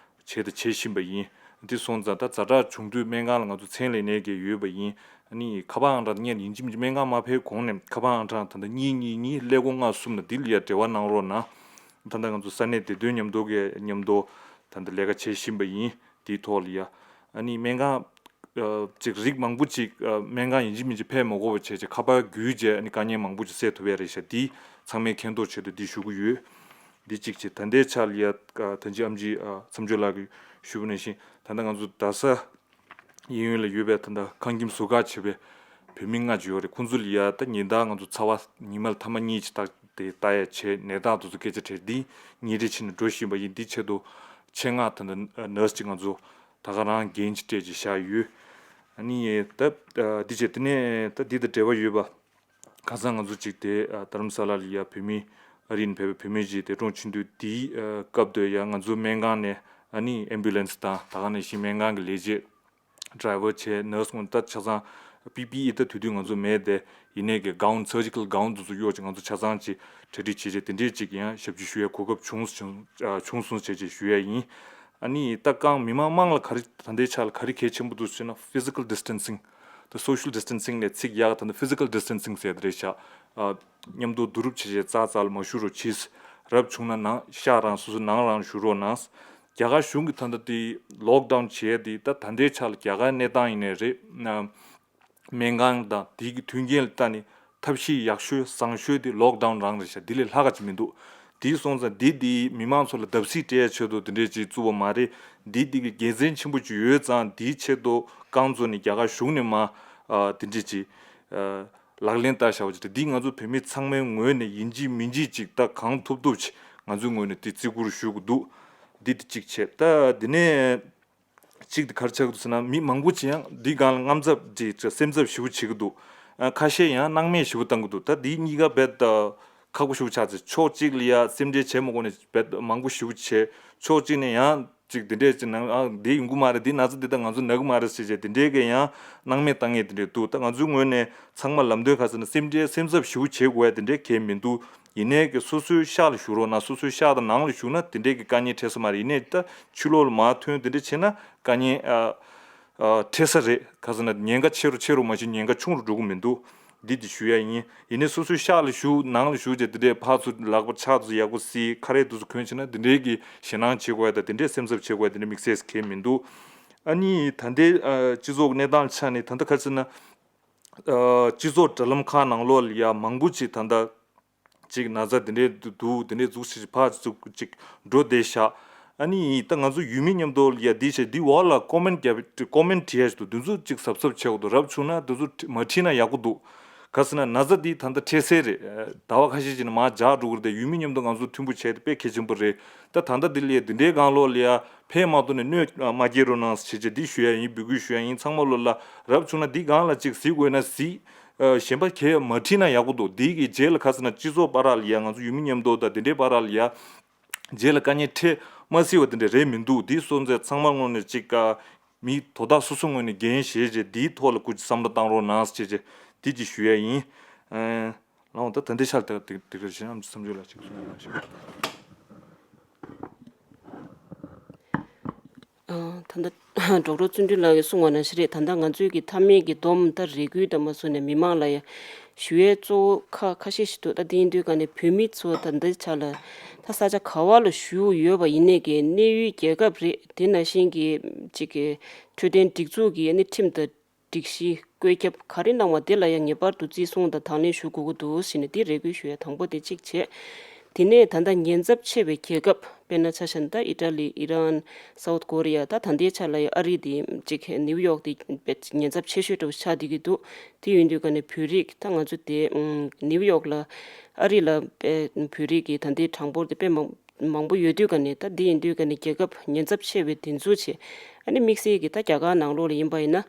དང་བྱེད་བཞིན་པ་ཡིན། འདི་སོང་ཙང་ད་ཛ་དྲག་བྱུང་དུས་སྨན་ཁང་ལ་ང་ཚོ་མཚན་ལས་ནས་ཀྱི་ཡོད་པ་ཡིན། ཨ་ནི་ཁ་པར་ཨང་གྲངས་ངས་ཡིན་གཅིག་མིན་གཅིག་སྨན་ཁང་མ་ཕེབས་གོང་ནས་ཁ་པར་ཨང་གྲངས་ད་ལྟ་གཉིས་གཉིས་གཉིས་ཀླད་ཀོར་ལྔ་གསུམ་ལ་འདི་ལ་ཡ་འབྲེལ་བ་གནང་རོགས་གནང་། ད་ལྟ་ང་ཚོ་ས་གནས་བདེ་དོན་མཉམ་དུ་གི་མཉམ་དུ་ད་ལྟ་ལས་ཀ་བྱེད་བཞིན་པ་ཡིན། དེའི་ཐོག་ལ་ཡ་ཨ་ནི་སྨན་ཁང་ཨ་ཅིག་རིགས་མང་པོ་ཅིག་ཨ་སྨན་ཁང་ཡིན་གཅིག་མིན་གཅིག་ཕེབས་མ་དགོས་པ་བྱས་ཅིག་ཁ་པར་བརྒྱུད་བྱས་ཨ་ནི་དཀའ་ངལ་མང་པོ་ཅིག་སེལ་ཐུབ་ཡ་རེད་ཤག། འདི་ཚང་མའི་མཁྱེན་རྟོགས་ཆེད་དུ་འདི་ཞུ་གི་ཡོད། འདི་གཅིག་བྱས། ད་ལྟའི་ཆ་ལ་ཡ་ཨ་ད་ཅི་ཨམ་ཆི་ཨ་བསམ་ཆོས་ལགས་ཀྱིས་ཞུས་པ་ནང་བཞིན་ད་ལྟ་ང་ཚོ་རྡ་ས་གཡས་གཡོན་ལ་ཡོད་པའི་ད་ལྟ་ཁང་ཁྱིམ་ཟུར་བཀག་བྱས་པའི་བོད་མི་ལྔ་ཅིག་ཡོད་རེད། ཁོང་ཚོ་ལ་ཡ་ད་ཉིན་ལྟར་ང་ཚོ་ཚ་བ་ཉི་མ་ལ་ཐེངས་མ་གཉིས་ཅིག་བཏགས་ཏེ་ལྟ་ཡ་བྱས། ནད་རྟགས་དེ་ཚོ་སྐད་ཆ་དྲིས། འདི་ཉིན་རེ་བྱས་ནས་འགྲོ་བཞིན་པ་ཡིན། འདི་ཆེད་དུ་ཆེད་མངགས་ད་ལྟ་ནར་སི་ཅིག་ང་ཚོ་ད་ག་རང་འགན་ཅིག་སྤྲད་ཅིག་བཞག་ཡོད། ཨ་ནི་ད་འདི་བྱས་དེ་ནས་ད་འདི་དང་འབྲེལ་བ་ཡོད་པ། ཁ་སང་ང་ཚོ་གཅིག་དེ་ཨ་རྡ་རམ་ས་ལ་ལ་ཡ་བོད་མི་ཨ་རི་ནས་ཕེབས་པའི་བོད་མི་གཅིག་འདས་གྲོངས་ཕྱིན་དུས། དེའི་ཨ་སྐབས་དུ་ཡ་ང་ཚོའི་སྨན་ཁང་ནས་ཨ་ནི་ཨེམ་བུ་ལན་སི་དང་ད་ག་ནང་བཞིན་སྨན་ཁང་གི་ལས་བྱེད་ཌ་རའི་ཝར་བྱས། ནར་སི་ངོ་ད་ཆ་ཚང་པི་པི་ཨི་ད་དུས་དུས་ང་ཚོ་མེད་དེ། ཡིན་ནའི་གི་གའུན་སར་ཇི་ཀལ་གའུན་དེ་ཚོ་གཡོག་ཅིག་ང་ཚོ་ཆ་ཚང་ཅིག་གྲ་སྒྲིག་བྱས་བྱས་དེ་འདྲས་ཅིག་ཡང་ཞབས་ཕྱི་ཞུ་ཡའི་གོ་སྐབས་བྱུང་བྱུང་ཨ་བྱུང་སོང་བྱས་བྱས་ཞུ་ཡ་ཡིན། ཨ་ནི་ད་གང་མི་མང་དམངས་ལ་ག་རེ་ད་ལྟའི་ཆ་ལ་ག་རེ་གལ་ཆེན་པོ་འདུག་ཟེར་ན། ཕི་ཛི་ཀལ་ཌི་སི་ཊན་སིང་། ད་སོ་ཤལ་ཌི་སི་ཊན་སིང་ལས་ཚིག་ཡག་ད་ལྟ་ཕི་ཛི་ཀལ་ཌི་སི་ཊན་སིང་ཟེར་དེ་རེད་ཤག། ཨ་མཉམ་དུ་བསྡུ་རུབ་བྱེད་བྱེད་རྩ་རྩ་ལ་མ་བཞུགས་རོགས་གྱིས། རབ་བྱུང་ན་ནང་ཤག་རང་སོ་སོ་ནང་རང་བཞུགས་རོགས་གནང་། རྒྱ་གར་གཞུང་གིས་ད་ལྟ་དེ་ལོག་ཌའུན་བྱས་དེ། ད་ད་ལྟའི་ཆ་ལ་རྒྱ་གར་གནས་སྟངས་ཡིན་ནའི་རེད། ཨ་སྨན་ཁང་དང་དེ་གི་མཐུན་རྐྱེན་ལ་ལྟ་ནས་ཐབས་ཤེས་ཡག་ཤོས་བཟང་ཤོས་དེ་ལོག་ཌའུན་རང་རེད་ཤག། དེ་ལས་ལྷག་ག་ཅིག་མི་འདུག། དེ་སོང་ཙང་འདི་དེ་མི་མང་ཚོ་ལ་བརྡབ་གསིག་སྤྲད་ཡ་ཆེད་དུ་དེ་འདྲས་ཅིག་བཙུགས་པ་མ་རེད། འདི་དེ་གི་དགེ་མཚན་ཆེན་པོ་ཅིག་ཡོད་ཙང་། དེའི་ཆེད་དུ་རྐང་བཙུགས་ནས་རྒྱ་གར་གཞུང་ནས་མ་ཨ་དེ་འདྲས་ཅིག་ཨ་ལག་ལེན་བསྟར་བཞག་པ་ཅིག་རེད། འདི་ང་ཚོ་བོད་མི་ཚང་མའི་ངོས་ནས་ཡིན་གཅིག་མིན་གཅིག་ཅིག་ད་གང་ཐུབ་ཐུབ་ཅིག་ང་ཚོའི་ངོས་ནས་དེ་བརྩི་བཀུར་ཞུ་དགོས་འདུག། འདི་དེ་གཅིག་བྱས། ད་དེ་ནས་གཅིག་དེ་ག་རེ་ཆགས་ཀྱི་འདུག་ཟེར་ན། མི་མང་པོ་ཅིག་ཡང་འདི་སྒང་ལ་དངངས་འཚབ་ཅིག་སེམས་འཚབ་ཞེ་པོ་བྱེད་ཀྱི་འདུག། ཨ་ཁ་ཤས་ཡང་སྣང་མེད་ཞེ་པོ་བཏང་གི་འདུག། ད་འདི་གཉིས་ཀ་རྦད་དེ་ཁག་པོ་ཞེ་པོ་ཆགས་ཚེ། ཕྱོགས་གཅིག་ལ་ཡ་སེམས་ཁྲལ་བྱེད་མ་དགོས་ནས་རྦད་མང་པོ་ཞེ་པོ་བྱས། ཕྱོགས་གཅིག་ནས་ཡང་ཅིག་དེ་འདྲས་ཅིག་ནང་ཨ་འདི་ཡོང་གི་མ་རེད། འདི་ན་ཚ་འདི་ད་ང་ཚོ་ན་གི་མ་རེད་ཟེར་བྱས་དེ་འདྲས་ཀྱི་ཡང་སྣང་མེད་བཏང་མཁན་དེ་འདྲས་འདུག། ད་ང་ཚོའི་ངོས་ནས་ཚང་མ་ལམ་སྟོན་ག་ཟེར་ན། སེམས་ཁྲལ་སེམས་འཚབ་ཞེ་པོ་བྱེད་དགོས་ཡ་དེ་འདྲས་གང་ཡང་མི་འདུག། ཡིན་ནའི་གི་སོ་སོའི་ཤག་ལ་བཞུགས་རོགས་གནང་། སོ་སོའི་ཤག་དང་ནང་ལ་བཞུགས་ན་དེ་འདྲས་ཀྱི་དཀའ་ངལ་འཕྲད་ས་མ་རེད། ཡིན་ནའི་ད་ཕྱི་ལོགས་ལ་མར་ཐོན་དེ་འདྲས་བྱས་ན་དཀའ་ངལ་ཨ་ཨ་འཕྲད་ས་རེད། ག་ཟེར་ན་ཉེན་ཁ་ཆེ་རུ་ཆེ་རུ་མ་ཕྱིན་ཉེན་ཁ་ཆུང་རུ་འགྲོ་གི་མི་འདུག། འདི་དེ་ཞུ་ཡ་ཡིན། ཡིན་ནའི་སོ་སོའི་ཤག་ལ་བཞུགས། ནང་ལ་བཞུགས་བྱས་དེ་འདྲས་ཕར་ཚུར་ལག་པ་ཕྱག་ཚོ་ཡག་པོ་བསིལ། ཁ་རས་དེ་ཚོ་གོན་བྱས་ན་དེ་འདྲས་ཀྱི་ཞེད་སྣང་བྱེད་དགོས་ཡ་དང་དེ་འདྲས་སེམས་འཚབ་བྱེད་དགོས་ཡ་དེ་འདྲས་དམིགས་བསལ་གང་ཡང་མི་འདུག། ཨ་ནི་ད་ལྟའི་ཨ་སྤྱི་ཚོགས་གནས་སྟངས་ཆ་ནས་ད་ལྟ་ག་ཟེར་ན། ཨ་སྤྱི་ཚོགས་དྲ་ལམ་ཁག་ནང་ལོགས་ལ་ཡ་མང་པོ་ཅིག་ད་ལྟ་ཅིག་ན་ཚ་དེ་འདྲས་འདུག། དེ་འདྲས་འཛུགས་ཤིག་ཕར་ཚུར་ཅིག་འགྲོ་བསྡད་ཤག། ཨ་ནི་ད་ང་ཚོ་ཡུལ་མི་མཉམ་དུ་ལ་ཡ་འདི་བྱས་འདི་འོག་ལ་ཀོ་མེན་རྒྱབ་ཀོ་མེན་བྲིས་ཡ་ཞིག་འདུག། འདི་ཚོ་ཅིག་གཟབ་གཟབ་བྱེད་དགོས་འདུག། རབ་བྱུང་ན་འདི་ཚོ་མ་བྲིས་ན་ཡག་པོ་འདུག། ག་ཟེར་ན་ན་ཚ་འདི་ད་ལྟ་འཕྲད་སྲིད་རེད། ཟླ་བ་ཁ་ཤས་ཅིག་ནས་མར་འཇགས་འགྲོ་གི་རེད་དེ། ཡུལ་མི་མཉམ་དུ་ང་ཚོ་མཐུན་པོ་བྱས་ཏེ་དཔེ་གལ་ཆེན་པོ་རེད། ད་ད་ལྟ་འདི་ལ་ཡ་འདི་འདྲའི་སྒང་ལོགས་ལ་ཡ་ཕན་མ་ཐོགས་ནས་གནོད་མ་སྐྱེལ་རོགས་གནང་ཟེར་བྱས་འདི་ཞུ་ཡ་ཡིན། འབོད་སྐུལ་ཞུ་ཡ་ཡིན། ཚང་མ་ལོ་ལ་རབ་བྱུང་ན་འདི་སྒང་ལ་ཅིག་གཟིགས་དགོས་ན་གཟིགས། ཨ་གཞན་པ་གས་མ་བྲིས་ན་ཡག་པོ་འདུག། འདི་གི་རྗེས་ལ་ག་ཟེར་ན་སྤྱི་ཚོགས་བར་ལ་ཡ་ང་ཚོ་ཡུལ་མི་མཉམ་དུ་དང་དེ་འདྲའི་བར་ལ་ཡ་རྗེས་ལ་དཀའ་ངལ་འཕྲད་མ་སྲིད་པ་དེ་འདྲ་རེད་མི་འདུག། འདི་སོང་ཙང་ཚང་མ་ངོས་ནས་ཅིག་ཨ་ མི་དོ་བདག་སོ་སོའི་ངོས་ནས་འགན་བཞེས་བྱས་འདིའི་ཐོག་ལ་སྐུ་མཁྱེན་བསམ་བློ་བཏང་རོགས་གནང་ཟེར་བྱས་འདི་ཅིག་ཞུ་ཡ་ཡིན། ཨེ། ལགས་འོང་། ད་ད་ལྟའི་ཆར་དེ་དེ་དེ་ག་རེ་བྱས་ན་བསམ་ཚུལ་ལ་ཅིག་གསུང་ཡ་ཞིག་ཨ། ད་ལྟ་ཌོག་ཊར་བརྩོན་འགྲུས་ལགས་ཀྱིས་གསུངས་པ་ནང་བཞིན་རེད། ད་ལྟ་ང་ཚོའི་གི་མཐའ་མའི་གི་བསྡོམས་ད་རེ་སྐུལ་དང་མ་སོང་ནས་མི་མང་ལ་ཡང་ཞུ་ཡས་གཙོ་བོ་ཁ་ཁ་ཤས་ཤིག་འདུག་ད་དེ་ཡིན་དུས་ག་ནས་བོད་མི་ཚོ་ད་ལྟའི་ཆ་ལ་ད་ས་ཆ་ག་བ་ལ་བཞུགས་ཡོད་པ་ཡིན་ནའི་གི་གནས་ཡུལ་རྒྱལ་ཁབ་རེད། དེ་ནང་བཞིན་གི་ཅིག་གི་འཕྲོད་བསྟེན་སྒྲིག་འཛུགས་ཀྱི་ཨ་ནི་ཁྲིམས་དང་སྒྲིག་གཞི་བཀོད་ཁྱབ་ག་རེ་གནང་བ་དེ་ལ་ཡང་ངེས་པར་དུ་བརྩི་སྲུང་དང་དང་ལེན་ཞུ་དགོས་ཀྱི་འདུག་ཟེར་ནས་དེ་རེ་སྐུལ་ཞུ་ཡ་དང་པོ་དེ་གཅིག་བྱས། དེ་ནས་ད་ལྟ་ཉེན་ཚབས་ཆེ་བའི་རྒྱལ་ཁབ་དཔེར་ན་ཆ་བཞག་ན་ད་ཨི་ཊ་ལི། ཨི་རན། སའུ་ཐི་ཀོ་རི་ཡ། ད་ད་ལྟའི་ཆ་ལ་ཡང་ཨ་རི་དེ་གཅིག་ནིའུ་ཡོག་དེ་དཔེ་ཉེན་ཚབས་ཆེ་ཤོས་འདྲ་བོ་ཆགས་བསྡད་ཀྱི་འདུག་དེ་ཡིན་དུས་ག་ནས་བོད་རིགས་ད་ང་ཚོ་དེ་ནིའུ་ཡོག་ལ་ཨ་རི་ལ་དཔེ་བོད་རིགས་ཀྱི་ད་ལྟའི་གྲངས་འབོར་དེ་དཔེ་མང་མང་པོ་ཡོད་དུས་ག་ནས། ད་འདི་ཡིན་དུས་ག་ནས་རྒྱལ་ཁབ་ཉེན་ཚབས་ཆེ་བའི་དེ་ཚོ་བྱས། ཨ་ནི་དམིགས་བསལ་གྱི་ད་རྒྱ་གར་ནང་ལོགས་ལ་ཡིན་པ་ཡིན་ན།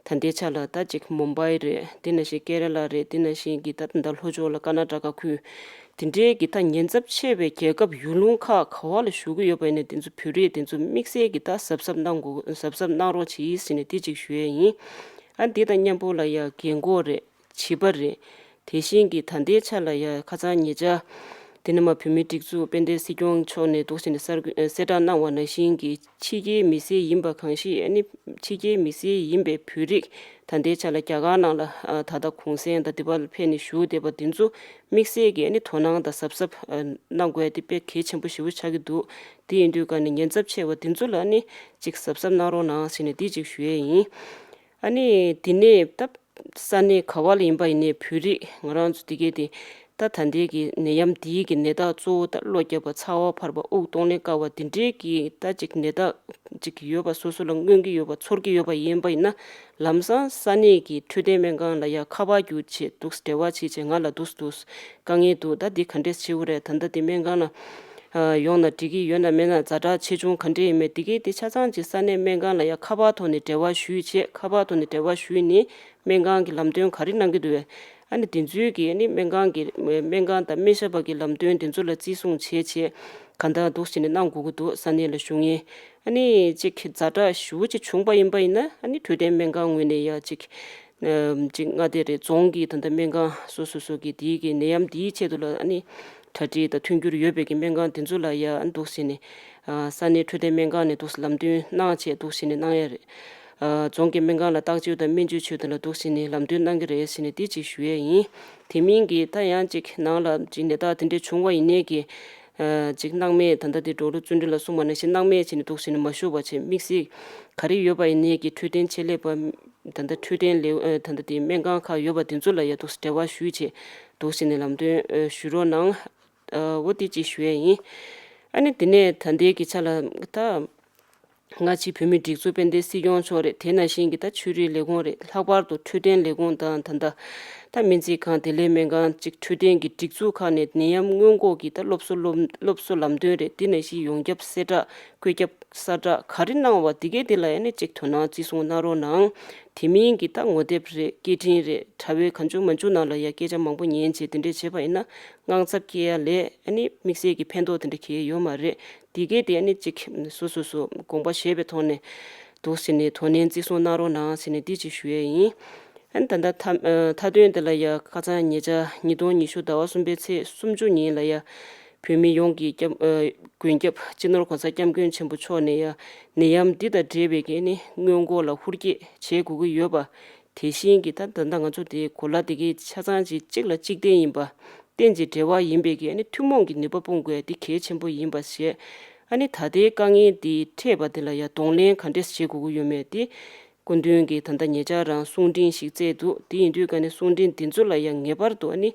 ད་ལྟའི་ཆ་ལ་ད་ཅིག་མུམ་བྷའི་རེད། དེ་ནང་བཞིན་ཀེ་ར་ལ་རེད། དེ་ནང་བཞིན་གྱི་ད་ད་ལྷོ་ཕྱོགས་ལ་ཀར་ན་ཊ་ཀ་ཁུལ། དེ་འདྲའི་གི་ད་ཉེན་ཚབས་ཆེ་བའི་རྒྱལ་ཁབ་ཡུལ་ལུང་ཁག་ག་བ་ལ་བཞུགས་ཀྱི་ཡོད་པ་ཡིན་ན། དེ་ཚོ་བོད་རིགས་དེ་ཚོ་དམིགས་བསལ་གྱི་ད་གཟབ་གཟབ་གནང་དགོས། གཟབ་གཟབ་གནང་རོགས་གྱིས་ཟེར་ནས་དེ་ཅིག་ཞུ་ཡས་ཡིན། ཨ་འདི་དང་མཉམ་པོ་ལ་ཡ་རྒན་གོག་རེད། བྱིས་པ་རེད། དེ་བཞིན་གྱི་ད་ལྟའི་ཆ་ལ་ཡ་ཁ་སང་ཉེ་ཆར་དེ་ནས་མར་བོད་མིའི་སྒྲིག་འཛུགས་དཔལ་ལྡན་སྲིད་སྐྱོང་མཆོག་ནས་འདུག་ཟེར་ནས་གསར་འགོད་གསལ་བསྒྲགས་གནང་བ་ནང་བཞིན་གྱི་ཕྱི་རྒྱལ་མི་སེར་ཡིན་པ་གང་ཞིག་ཨ་ནི་ཕྱི་རྒྱལ་མི་སེར་ཡིན་པའི་བོད་རིགས་ད་ལྟའི་ཆ་ལ་རྒྱ་གར་ནང་ལ་ད་ལྟ་གུང་སེང་དང་དེ་བར་ཕེབས་ནས་བཞུགས་བསྡད་པ་འདི་ཚོ་དམིགས་བསལ་གྱི་ཨ་ནི་དོ་སྣང་དང་གཟབ་གཟབ་གནང་དགོས་དེ་དཔེ་གལ་ཆེན་པོ་ཞེ་པོ་ཆགས་ཀྱི་འདུག་དེ་ཡིན་དུས་ག་ནས་ཉེན་ཚབས་ཆེ་བ་འདི་ཚོ་ལ་ཨ་ནི་ཅིག་གཟབ་གཟབ་གནང་རོགས་གནང་ཟེར་ནས་འདི་ཅིག་ཞུ་ཡས་ཡིན། ཨ་ནི་དེ་ནས་ད་ས་གནས་ག་བ་ལ་ཡིན་པ་ཡིན་ནའི་བོད་རིགས་ང་རང་ཚོ་དེ་གས་དེ་ད་ད་ལྟའི་གི་ནད་ཡམས་འདིའི་གི་ནད་རྟགས་གཙོ་བོ་ད་གློ་བརྒྱབ་པ། ཚ་བ་འཕར་བ། དབུགས་གཏོང་ལེན་དཀའ་བ། དེ་འདྲའི་གི་ད་ཅིག་ནད་རྟགས་ཅིག་ཡོད་པ། སོ་སོ་ལ་མངོན་གྱི་ཡོད་པ། ཚོར་གྱི་ཡོད་པ་ཡིན་པ་ཡིན་ན། ལམ་སང་ས་གནས་ཀྱི་འཕྲོད་བསྟེན་སྨན་ཁང་ལ་ཡ་ཁ་པར་བརྒྱུད་བྱས་འདུག་འབྲེལ་བ་བྱས་བྱས་ང་ལ་འདུག་འདུག་དཀའ་ངལ་འདུག་ད་འདི་ག་འདྲས་བྱེད་དགོས་རེད། ད་ལྟ་འདི་སྨན་ཁང་ལ་ཨ་ཡོང་ན་འགྲིག་གི་ཡོད་ན་མེད་ན། ཛ་དྲག་ཆེ་ཆུང་ག་འདྲས་ཡིན་མིན་འདི་གས་དེ་ཆ་ཚང་ཅིག་ས་གནས་སྨན་ཁང་ལ་ཡ་ཁ་པར་ཐོག་ནས་འབྲེལ་བ་ཞུས་བྱས། ཁ་པར་ཐོག་ནས་འབྲེལ་བ་ཞུས་ནས་སྨན་ཁང་གི་ལམ་སྟོན་ག་རེ་གནང་གི་འདུག་བས། ཨ་ནི་དེ་ཚོའི་གི་ཨ་ནི་སྨན་ཁང་གི་སྨན་ཁང་དང་སྨན་ཞབས་པ་གི་ལམ་སྟོན་དེ་ཚོ་ལ་བརྩི་སྲུང་བྱས་བྱས་གང་ལྟར་འདུག་བྱས་ནས་གནང་དགོས་ཀྱི་འདུག་ས་གནས་ལ་བཞུགས་མཁན། ཨ་ནི་ཅིག་ཛ་དྲག་ཞེ་པོ་ཅིག་བྱུང་པ་ཡིན་པ་ཡིན་ན། ཨ་ནི་འཕྲོད་བསྟེན་སྨན་ཁང་ངོས་ནས་ཡ་ཅིག་ཅིག་མངའ་སྡེ་རེད། རྫོང་གི་ད་ལྟ་སྨན་ཁང་སོ་སོ་སོ་གི་དེའི་གི་ནད་ཡམས་དེའི་ཆེད་དུ་ལ་ཨ་ནི་གྲ་སྒྲིག་དང་མཐུན་འགྱུར་ཡོད་པའི་གི་སྨན་ཁང་དེ་ཚོ་ལ་ཡ་ཨ་ནི་འདུག་བྱས་ནས་ས་གནས་འཕྲོད་བསྟེན་སྨན་ཁང་ནས་འདུག་ལམ་སྟོན་གནང་བྱས་འདུག་བྱས་ནས་གནང་ཡ་རེད། རྫོང་གི་སྨན་ཁང་ལ་བརྟག་དཔྱད་དང་སྨན་བཅོས་བྱེད་དུ་ལ་འདུག་བྱས་ནས་ལམ་སྟོན་གནང་གི་རེད་ཟེར་ནས་དེ་ཅིག་ཞུ་ཡས་ཡིན། དེ་མིན་གྱི་ད་ཡང་ཅིག་ནང་ལ་ཅིག་ནད་རྟགས་དེ་འདྲས་བྱུང་བ་ཡིན་ནའི་གི་ཅིག་སྣང་མེད། ད་ལྟ་དེ་ཌོག་ཊར་བརྩོན་འགྲུས་ལགས་གསུངས་པ་ནང་བཞིན་སྣང་མེད་བྱས་ནས་འདུག་བྱས་ནས་མ་བཞུགས་པ་བྱས། དམིགས་བསལ་ག་རེ་ཡོད་པ་ཡིན་ནའི་གི་འཕྲོད་བསྟེན་ཆེད་ལས་པ། ད་ལྟ་འཕྲོད་བསྟེན་ལས་ད་ལྟ་དེ་སྨན་ཁང་ཁག་ཡོད་པ་དེ་ཚོ་ལ་ཡ་འདུག་འབྲེལ་བ་ཞུས་བྱས་འདུག་བྱས་ནས་ལམ་སྟོན་ཞུ་རོགས་གནང་། འོ་དེ་ཅིག་ཞུ་ཡས་ཡིན། ཨ་ནི་དེ་ནས་ད་ལྟའི་གི་ཆ་ལ་ད་སྔ་ཕྱི་བོད་མིའི་སྒྲིག་འཛུགས་དཔལ་ལྡན་སྲིད་སྐྱོང་མཆོག་རེད། དེ་ནང་བཞིན་གྱི་ད་ཆོས་རིག་ལས་ཁུངས་རེད། ལྷག་པར་དུ་འཕྲོད་བསྟེན་ལས་ཁུངས་དང་། ད་ལྟ་ད་སྨན་རྩིས་ཁང་བདེ་ལེགས་སྨན་ཁང་ཅིག་འཕྲོད་བསྟེན་གྱི་སྒྲིག་འཛུགས་ཁག་ནས་ནད་ཡམས་སྔོན་འགོག་གི་ད་སློབ་གསོ་སློབ་སློབ་གསོ་ལམ་སྟོན་རེད། དེ་ནང་བཞིན་ཡོངས་ཁྱབ་གསལ་བསྒྲགས། བཀོད་ཁྱབ་གསལ་བསྒྲགས་ག་རེ་གནང་བ་དེ་གས་དེ་ལ་ཡ་ནི་ཅིག་དོ་སྣང་བརྩི་སྲུང་གནང་རོགས་གནང་། དེ་མིན་གྱི་ད་ངོ་དེབ་རེད། སྐད་འཕྲིན་རེད། དྲ་བའི་གང་བྱུང་མང་བྱུང་ནང་ལ་ཡ་སྐད་ཆ་མང་པོ་ཉན་བྱས་དེ་འདྲས་བྱས་པ་ཡིན་ན་དངངས་འཚབ་སྐྱེ་ཡ་ལས་ཨ་ནི་དམིགས་བསལ་གྱི་ཕན་ཐོགས་དེ་འདྲ་གང་ཡང་ཡོད་མ་རེད། དེ་གས་དེ་ཨ་ནི་ཅིག་སོ་སོ་སོ་དགོངས་པ་བཞེས་པའི་ཐོག་ནས་འདུག་ཟེར་ནས་དོ་ནན་བརྩི་སྲུང་གནང་རོགས་གནང་ཟེར་ནས་འདི་ཅིག་ཞུ་ཡས་ཡིན། ཨ་ནི་ད་ལྟ་མཐའ་མཐའ་དོན་དེ་ལ་ཡ་ཁ་སང་ཉེ་ཆར་ཉིས་སྟོང་ཉི་ཤུ་ཟླ་བ་གསུམ་པའི་ཚེས་སུམ་ཅུ་ཉིན་ལ་ཡ་བོད་མི་ཡོངས་ཀྱི་སྐྱབས་ཨ་མགོན་སྐྱབས་སྤྱི་ནོར་༸གོང་ས་༸སྐྱབས་མགོན་ཆེན་པོ་མཆོག་ནས་ཡ་ནད་ཡམས་འདི་དང་འབྲེལ་བའི་གི་ནི་སྔོན་འགོག་ལ་ཧུར་བསྐྱེད་བྱེད་དགོས་ཀྱི་ཡོད་པ། དེ་བཞིན་གྱི་ད་ད་ལྟ་ང་ཚོ་དེ་གོ་ལ་དེ་གའི་ཆ་ཚང་ཅིག་གཅིག་ལ་གཅིག་བརྟེན་ཡིན་པ། རྟེན་ཅིང་འབྲེལ་བ་ཡིན་པའི་གི་ཨ་ནི་ཐུན་མོང་གི་ནུས་པ་སྤུངས་དགོས་དེ་གལ་ཆེན་པོ་ཡིན་པ་བྱས། ཨ་ནི་ད་ལྟའི་དཀའ་ངལ་འདི་འཕྲད་པ་དེ་ལ་ཡ་གདོང་ལེན་ག་འདྲས་བྱེད་དགོས་ཀྱི་ཡོད་མེད་དེ། སྐུ་མདུན་གྱིས་ད་ལྟ་ཉེ་ཆར་རང་གསུང་འཕྲིན་ཞིག་བསྩལ་འདུག་དེ་ཡིན་དུས་ག་ནས་གསུང་འཕྲིན་འདི་ཚོ་ལ་ཡང་ངེས་པར་དུ་ཨ་ནི་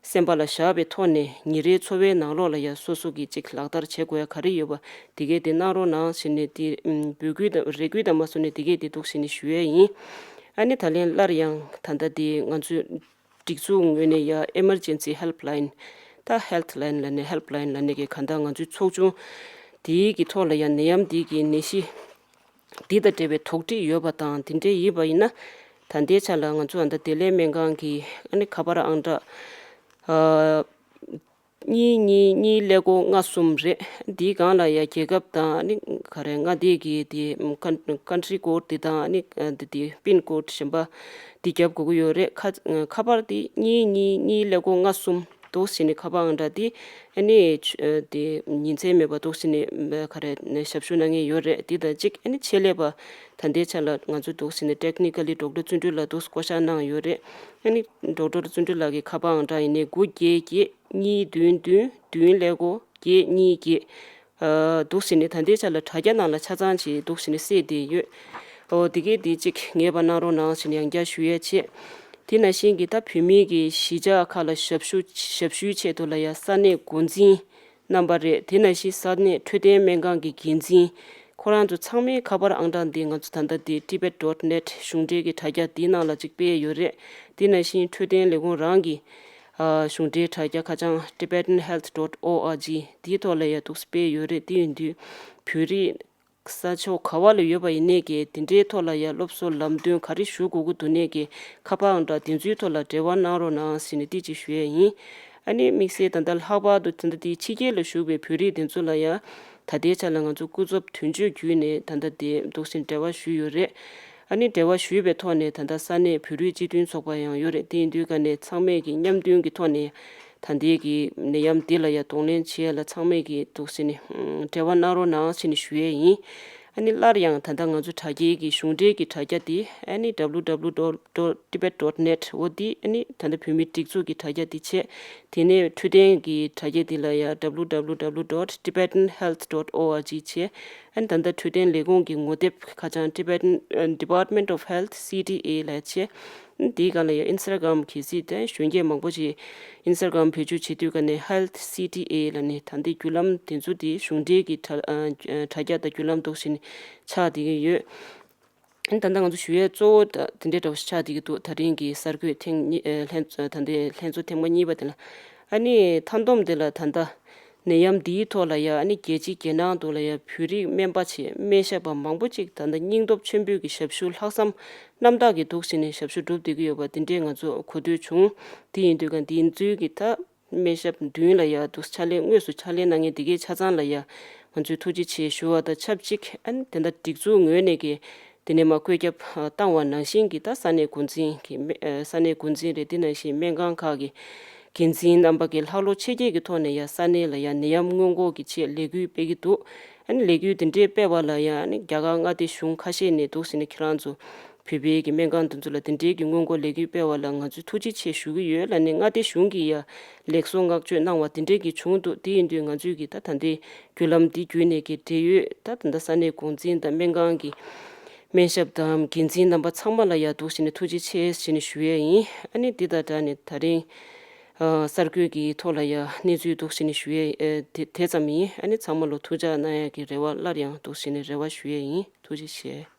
སེམས་པ་ལ་བཞག་པའི་ཐོག་ནས་ཉིན་རེའི་འཚོ་བའི་ནང་ལོགས་ལ་ཡང་སོ་སོ་གིས་ཅིག་ལག་བསྟར་བྱེད་དགོས་ཡ་ག་རེ་ཡོད་པ་དེ་གས་དེ་གནང་རོགས་གནང་ཟེར་ནས་དེ་འབོད་སྐུལ་དང་རེ་སྐུལ་དང་མ་སོང་ནས་དེ་གས་དེ་འདུག་ཟེར་ནས་ཞུ་ཡས་ཡིན། ཨ་ནི་ད་ལན་སླར་ཡང་ད་ལྟ་དེ་ང་ཚོས་སྒྲིག་འཛུགས་ངོས་ནས་ཡ་Emergency Helpline། ད་Healthline་ལ་ནས་Helpline་ལ་ནས་གི་གང་ལྟར་ང་ཚོའི་ཚོགས་ཆུང་དེའི་གི་ཐོག་ལ་ཡ་ནད་ཡམས་དེའི་གི་ནད་གཞི་འདི་དང་འབྲེལ་བའི་དོགས་འདྲི་ཡོད་པ་དང་། དེ་འདྲས་ཡིན་པ་ཡིན་ན་ད་ལྟའི་ཆ་ལ་ང་ཚོ་ཨ་ད་བདེ་ལེགས་སྨན་ཁང་གི་ཨ་ནི་ཁ་པར་ཨང་གྲངས་ཨ་ གཉིས་གཉིས་གཉིས་ཀླད་ཀོར་ལྔ་གསུམ་རེད། འདིའི་སྒང་ལ་ཡ་རྒྱལ་ཁབ་དང་ནི་ག་རེ་མངའ་སྡེ་གི་དེ་ཀན་ཀན་ཊི་རི་ཀོཌ་དེ་དང་ནི་དེ་དེ་པིན་ཀོཌ་གཞན་པ་འདི་རྒྱབ་དགོས་ཀྱི་ཡོད་རེད། ཁ་ཁ་པར་དེ་གཉིས་གཉིས་གཉིས་ཀླད་ཀོར་ལྔ་གསུམ་འདུག་སེ་ནི་ཁ་པར་ཨང་གྲངས་དེ་ཨ་ནི་དེ་ཉིན་མཚན་མེད་པ་འདུག་སེ་ནི་ག་རེ་ཞབས་ཞུ་གནང་མཁན་ཡོད་རེད། དེ་དང་གཅིག་ཨ་ནི་ཆེད་ལས་པ་ད་ལྟའི་ཆ་ལ་ང་ཚོ་འདུག་སེ་ནི་ཊེག་ནི་ཀ་ལི་ཌོག་ཊར་བརྩོན་འགྲུས་ལགས་འདུག་སེ་བསྐོ་བཞག་གནང་ཡོད་རེད། ཨ་ནི་ཌོག་ཊར་བརྩོན་འགྲུས་ལགས་ཀྱི་ཁ་པར་ཨང་གྲངས་ཡིན་ནའི་དགུ་བརྒྱད་བརྒྱད་གཉིས་བདུན་བདུན་བདུན་ཀླད་ཀོར་བརྒྱད་གཉིས་བརྒྱད། ཨ་འདུག་སེ་ནི་ད་ལྟའི་ཆ་ལ་དྲ་རྒྱ་ནང་ལ་ཆ་ཚང་ཅིག་འདུག་སེ་ནི་གསལ་བསྡད་ཡོད། ཨོ་དེ་གས་དེ་གཅིག་ངེས་པ་གནང་རོགས་གནང་ཞེས་ནི་ཡང་བསྐྱར་ཞུ་ཡས་བྱས། དེ་ནང་བཞིན་གྱི་ད་བོད་མིའི་གི་གཞིས་ཆགས་ཁག་ལ་ཞབས་ཞུ་ཞབས་ཞུའི་ཆེད་དུ་ལ་ཡ་ས་གནས་འགོ་འཛིན་རྣམ་པ་རེད། དེ་ནང་བཞིན་ས་གནས་འཕྲོད་བསྟེན་སྨན་ཁང་གི་འགན་འཛིན། ཁོ་རང་ཚོ་ཚང་མའི་ཁ་པར་ཨང་གྲངས་འདི་ང་ཚོ་ད་ལྟ་འདི་tibet dot net གཞུང་འབྲེལ་གྱི་དྲ་རྒྱ་འདིའི་ནང་ལ་ཅིག་སྤེལ་ཡོད་རེད། དེ་ནང་བཞིན་འཕྲོད་བསྟེན་ལས་ཁུངས་རང་གི་ཨ་གཞུང་འབྲེལ་དྲ་རྒྱ་ཁ་བྱང་tibetan health dot org འདིའི་ཐོག་ལ་ཡ་འདུག་སེ་སྤེལ་ཡོད་རེད། དེ་ཡིན་དུས་བོད་རིགས་ས་ཕྱོགས་ག་བ་ལ་ཡོད་པ་ཡིན་ནའི་གི་དེ་འདྲའི་ཐོག་ལ་ཡ་སློབ་གསོ་ལམ་སྟོན་ག་རེ་ཞུ་དགོས་ཀྱི་འདུག་ནའི་གི་ཁ་པར་ཨང་གྲངས་དེ་ཚོའི་ཐོག་ལ་འབྲེལ་བ་གནང་རོགས་གནང་ཟེར་ནས་འདི་གཅིག་ཞུ་ཡས་ཡིན། ཨ་ནི་དམིགས་བསལ་ད་ལྟ་ལྷག་པར་དུ་ད་ལྟ་དེའི་ཕྱི་རྒྱལ་ལ་བཞུགས་པའི་བོད་རིགས་དེ་ཚོ་ལ་ཡ་ད་ལྟའི་ཆ་ལ་ང་ཚོ་སྐུ་ཚབ་དོན་གཅོད་བརྒྱུད་ནས་ད་ལྟ་དེ་འདུག་སེ་འབྲེལ་བ་ཞུས་ཡོད་རེད། ཨ་ནི་འབྲེལ་བ་ཞུས་པའི་ཐོག་ནས་ད་ལྟ་ས་གནས་བོད་རིགས་སྤྱི་མཐུན་ཚོགས་པ་ཡང་ཡོད་རེད། དེ་ཡིན་དུས་ཀ་ནས་ཚང་མས་ཀྱི་མཉམ་མཐུན་གྱི་ཐོག་ནས་ད་ལྟའི་གི་ནད་ཡམས་འདི་ལ་ཡ་གདོང་ལེན་བྱེད་ཡ་ལ་ཚང་མས་ཀྱི་འདུག་སེ་ནི་འབྲེལ་བ་གནང་རོགས་གནང་ཟེར་ནས་ཞུ་ཡས་ཡིན། ཨ་ནི་སླར་ཡང་ད་ལྟ་ང་ཚོ་དྲ་རྒྱའི་གི་གཞུང་འབྲེལ་གྱི་དྲ་རྒྱ་དེ་ཨ་ནི་www dot tibet dot net འོ་འདི་ཨ་ནི་ད་ལྟ་བོད་མིའི་སྒྲིག་འཛུགས་ཀྱི་དྲ་རྒྱ་དེ་བྱས། དེ་ནས་འཕྲོད་བསྟེན་གྱི་དྲ་རྒྱ་དེ་ལ་ཡ་www dot tibetan health dot org བྱས། ཨ་ནི་ད་ལྟ་འཕྲོད་བསྟེན་ལས་ཁུངས་ཀྱི་ངོ་དེབ་ཁ་བྱང་tibetan Department of Health C T A ལ་བྱས། དེའི་སྒང་ལ་ཡང་Instagram གལ་སྲིད་དེ་གཞོན་སྐྱེས་མང་པོ་ཞིག་Instagram བེད་སྤྱོད་བྱེད་དུས་ཀ་ནས་Health C T A ལ་ནི་ད་ལྟའི་བརྒྱུད་ལམ་དེ་ཚོ་དེ་གཞུང་འབྲེལ་གྱི་དྲ་ཨ་དྲ་རྒྱ་དང་བརྒྱུད་ལམ་འདུག་བཞིན་ཆགས་བསྡད་ཀྱི་ཡོད། ད་ལྟ་ང་ཚོ་ཞུ་ཡས་གཙོ་བོ་ད་དེ་འདྲའི་འདྲ་བོ་ཞིག་ཆགས་བསྡད་ཀྱི་འདུག་ད་རིང་གི་གསར་འགོད་ཐེངས་གཉིས་ཨ་ལྷན་ད་ལྟའི་ལྷན་ཚོགས་ཐེངས་མ་གཉིས་པ་དེ་ལ་ཨ་ནི་མཐའ་བསྡོམས་དེ་ལ་ད་ལྟ། ནད་ཡམས་འདིའི་ཐོག་ལ་ཡང་ཨ་ནི་རྒྱལ་སྤྱི་རྒྱལ་ནང་དུ་ལ་ཡང་བོད་རིགས་སྨན་པ་བྱས་སྨན་ཞབས་པ་མང་པོ་ཅིག་ད་ལྟ་སྙིང་སྟོབས་ཆེན་པོས་ཀྱི་ཞབས་ཞུ་ལྷག་བསམ་རྣམ་དག་གིས་འདུག་བྱས་ནས་ཞབས་ཞུ་སྒྲུབ་བསྡད་ཀྱི་ཡོད་པ་འདི་འདྲས་ང་ཚོ་གོ་ཐོས་བྱུང་། དེ་ཡིན་དུས་ཀ་འདིའི་ཚུལ་གྱི་ད་སྨན་ཞབས་མདུན་ལ་ཡང་འདུག་ཕྱག་ལས་དངོས་སུ་ཕྱག་ལས་གནང་མཁན་འདི་གའི་ཆ་ཚང་ལ་ཡང་ང་ཚོས་ཐུགས་རྗེ་ཆེ་ཞུ་བ་དང་ཆབས་ཅིག་ཨ་ནི་དེ་འདྲ་སྒྲིག་འཛུགས་ངོས་ནས་ཀྱི་དེ་ནས་མ་བཀོད་ཁྱབ་བཏང་བ་ནང་བཞིན་གྱི་ད་ས་གནས་འགོ་འཛིན་གྱི་སྨན་ས་གནས་འགོ་འཛིན་རེད། དེ་ནང་བཞིན་སྨན་ཁང་ཁག་གི་འགན་འཛིན་རྣམ་པ་གིས་ལྷག་བློ་ཆེ་བསྐྱེད་ཀྱི་ཐོག་ནས་ཡང་ས་གནས་ལ་ཡང་ནད་ཡམས་སྔོན་འགོག་གི་ཆེད་ལས་འགུལ་སྤེལ་གྱི་འདུག་ཨ་ནི་ལས་འགུལ་དེ་འདྲའི་སྤེལ་བ་ལ་ཡང་ཨ་ནི་རྒྱ་གར་མངའ་སྡེ་གཞུང་ཁ་ཤས་ནས་འདུག་ཟེར་ནས་ཁྱེད་རང་ཚོ་བོད་པའི་གི་སྨན་ཁང་དེ་ཚོ་ལ་དེ་འདྲའི་གི་སྔོན་འགོག་ལས་འགུལ་སྤེལ་བ་ལ་ང་ཚོས་ཐུགས་རྗེ་ཆེ་ཞུ་གི་ཡོད་ལབ་ནས་མངའ་སྡེ་གཞུང་གིས་ཡང་ལེགས་སོ་བསྔགས་བརྗོད་གནང་བ་དེ་འདྲའི་གི་བྱུང་འདུག་དེ་ཡིན་དུས་ང་ཚོས་གི་ད་ད་ལྟའི་བརྒྱུད་ལམ་འདི་བརྒྱུད་ནས་ཀྱི་འབྲེལ་ཡོད་ད་ད་ལྟ་ས་གནས་འགོ་འཛིན་དང་སྨན་ཁང་གི་སྨན་ཞབས་དང་འགན་འཛིན་རྣམ་པ་ཚང་མ་ལ་ཡང་འདུག་བྱས་ནས་ཐུགས་རྗེ་ཆེ་ཞེས་ནས་ཞུ་ཡས་ཡིན། ཨ་ནི་འདི་དང་སྦྲགས་ནས་ད་རིང་ཨ་གསར་འགོད་ཀྱི་ཐོག་ལ་ཡང་གནས་ཚུལ་འདུག་བྱས་ནས་ཞུ་ཡས་ཨ་དེ་དེ་ཙམ་ཡིན། ཨ་ནི་ཚང་མ་ལ་ཐུགས་ཅག་གནང་ཡས་ཀྱི་རེ་བ་སླར་ཡང་འདུག་བྱས་ནས་རེ་བ་ཞུ་ཡས་ཡིན། ཐུགས་རྗེ་ཆེ།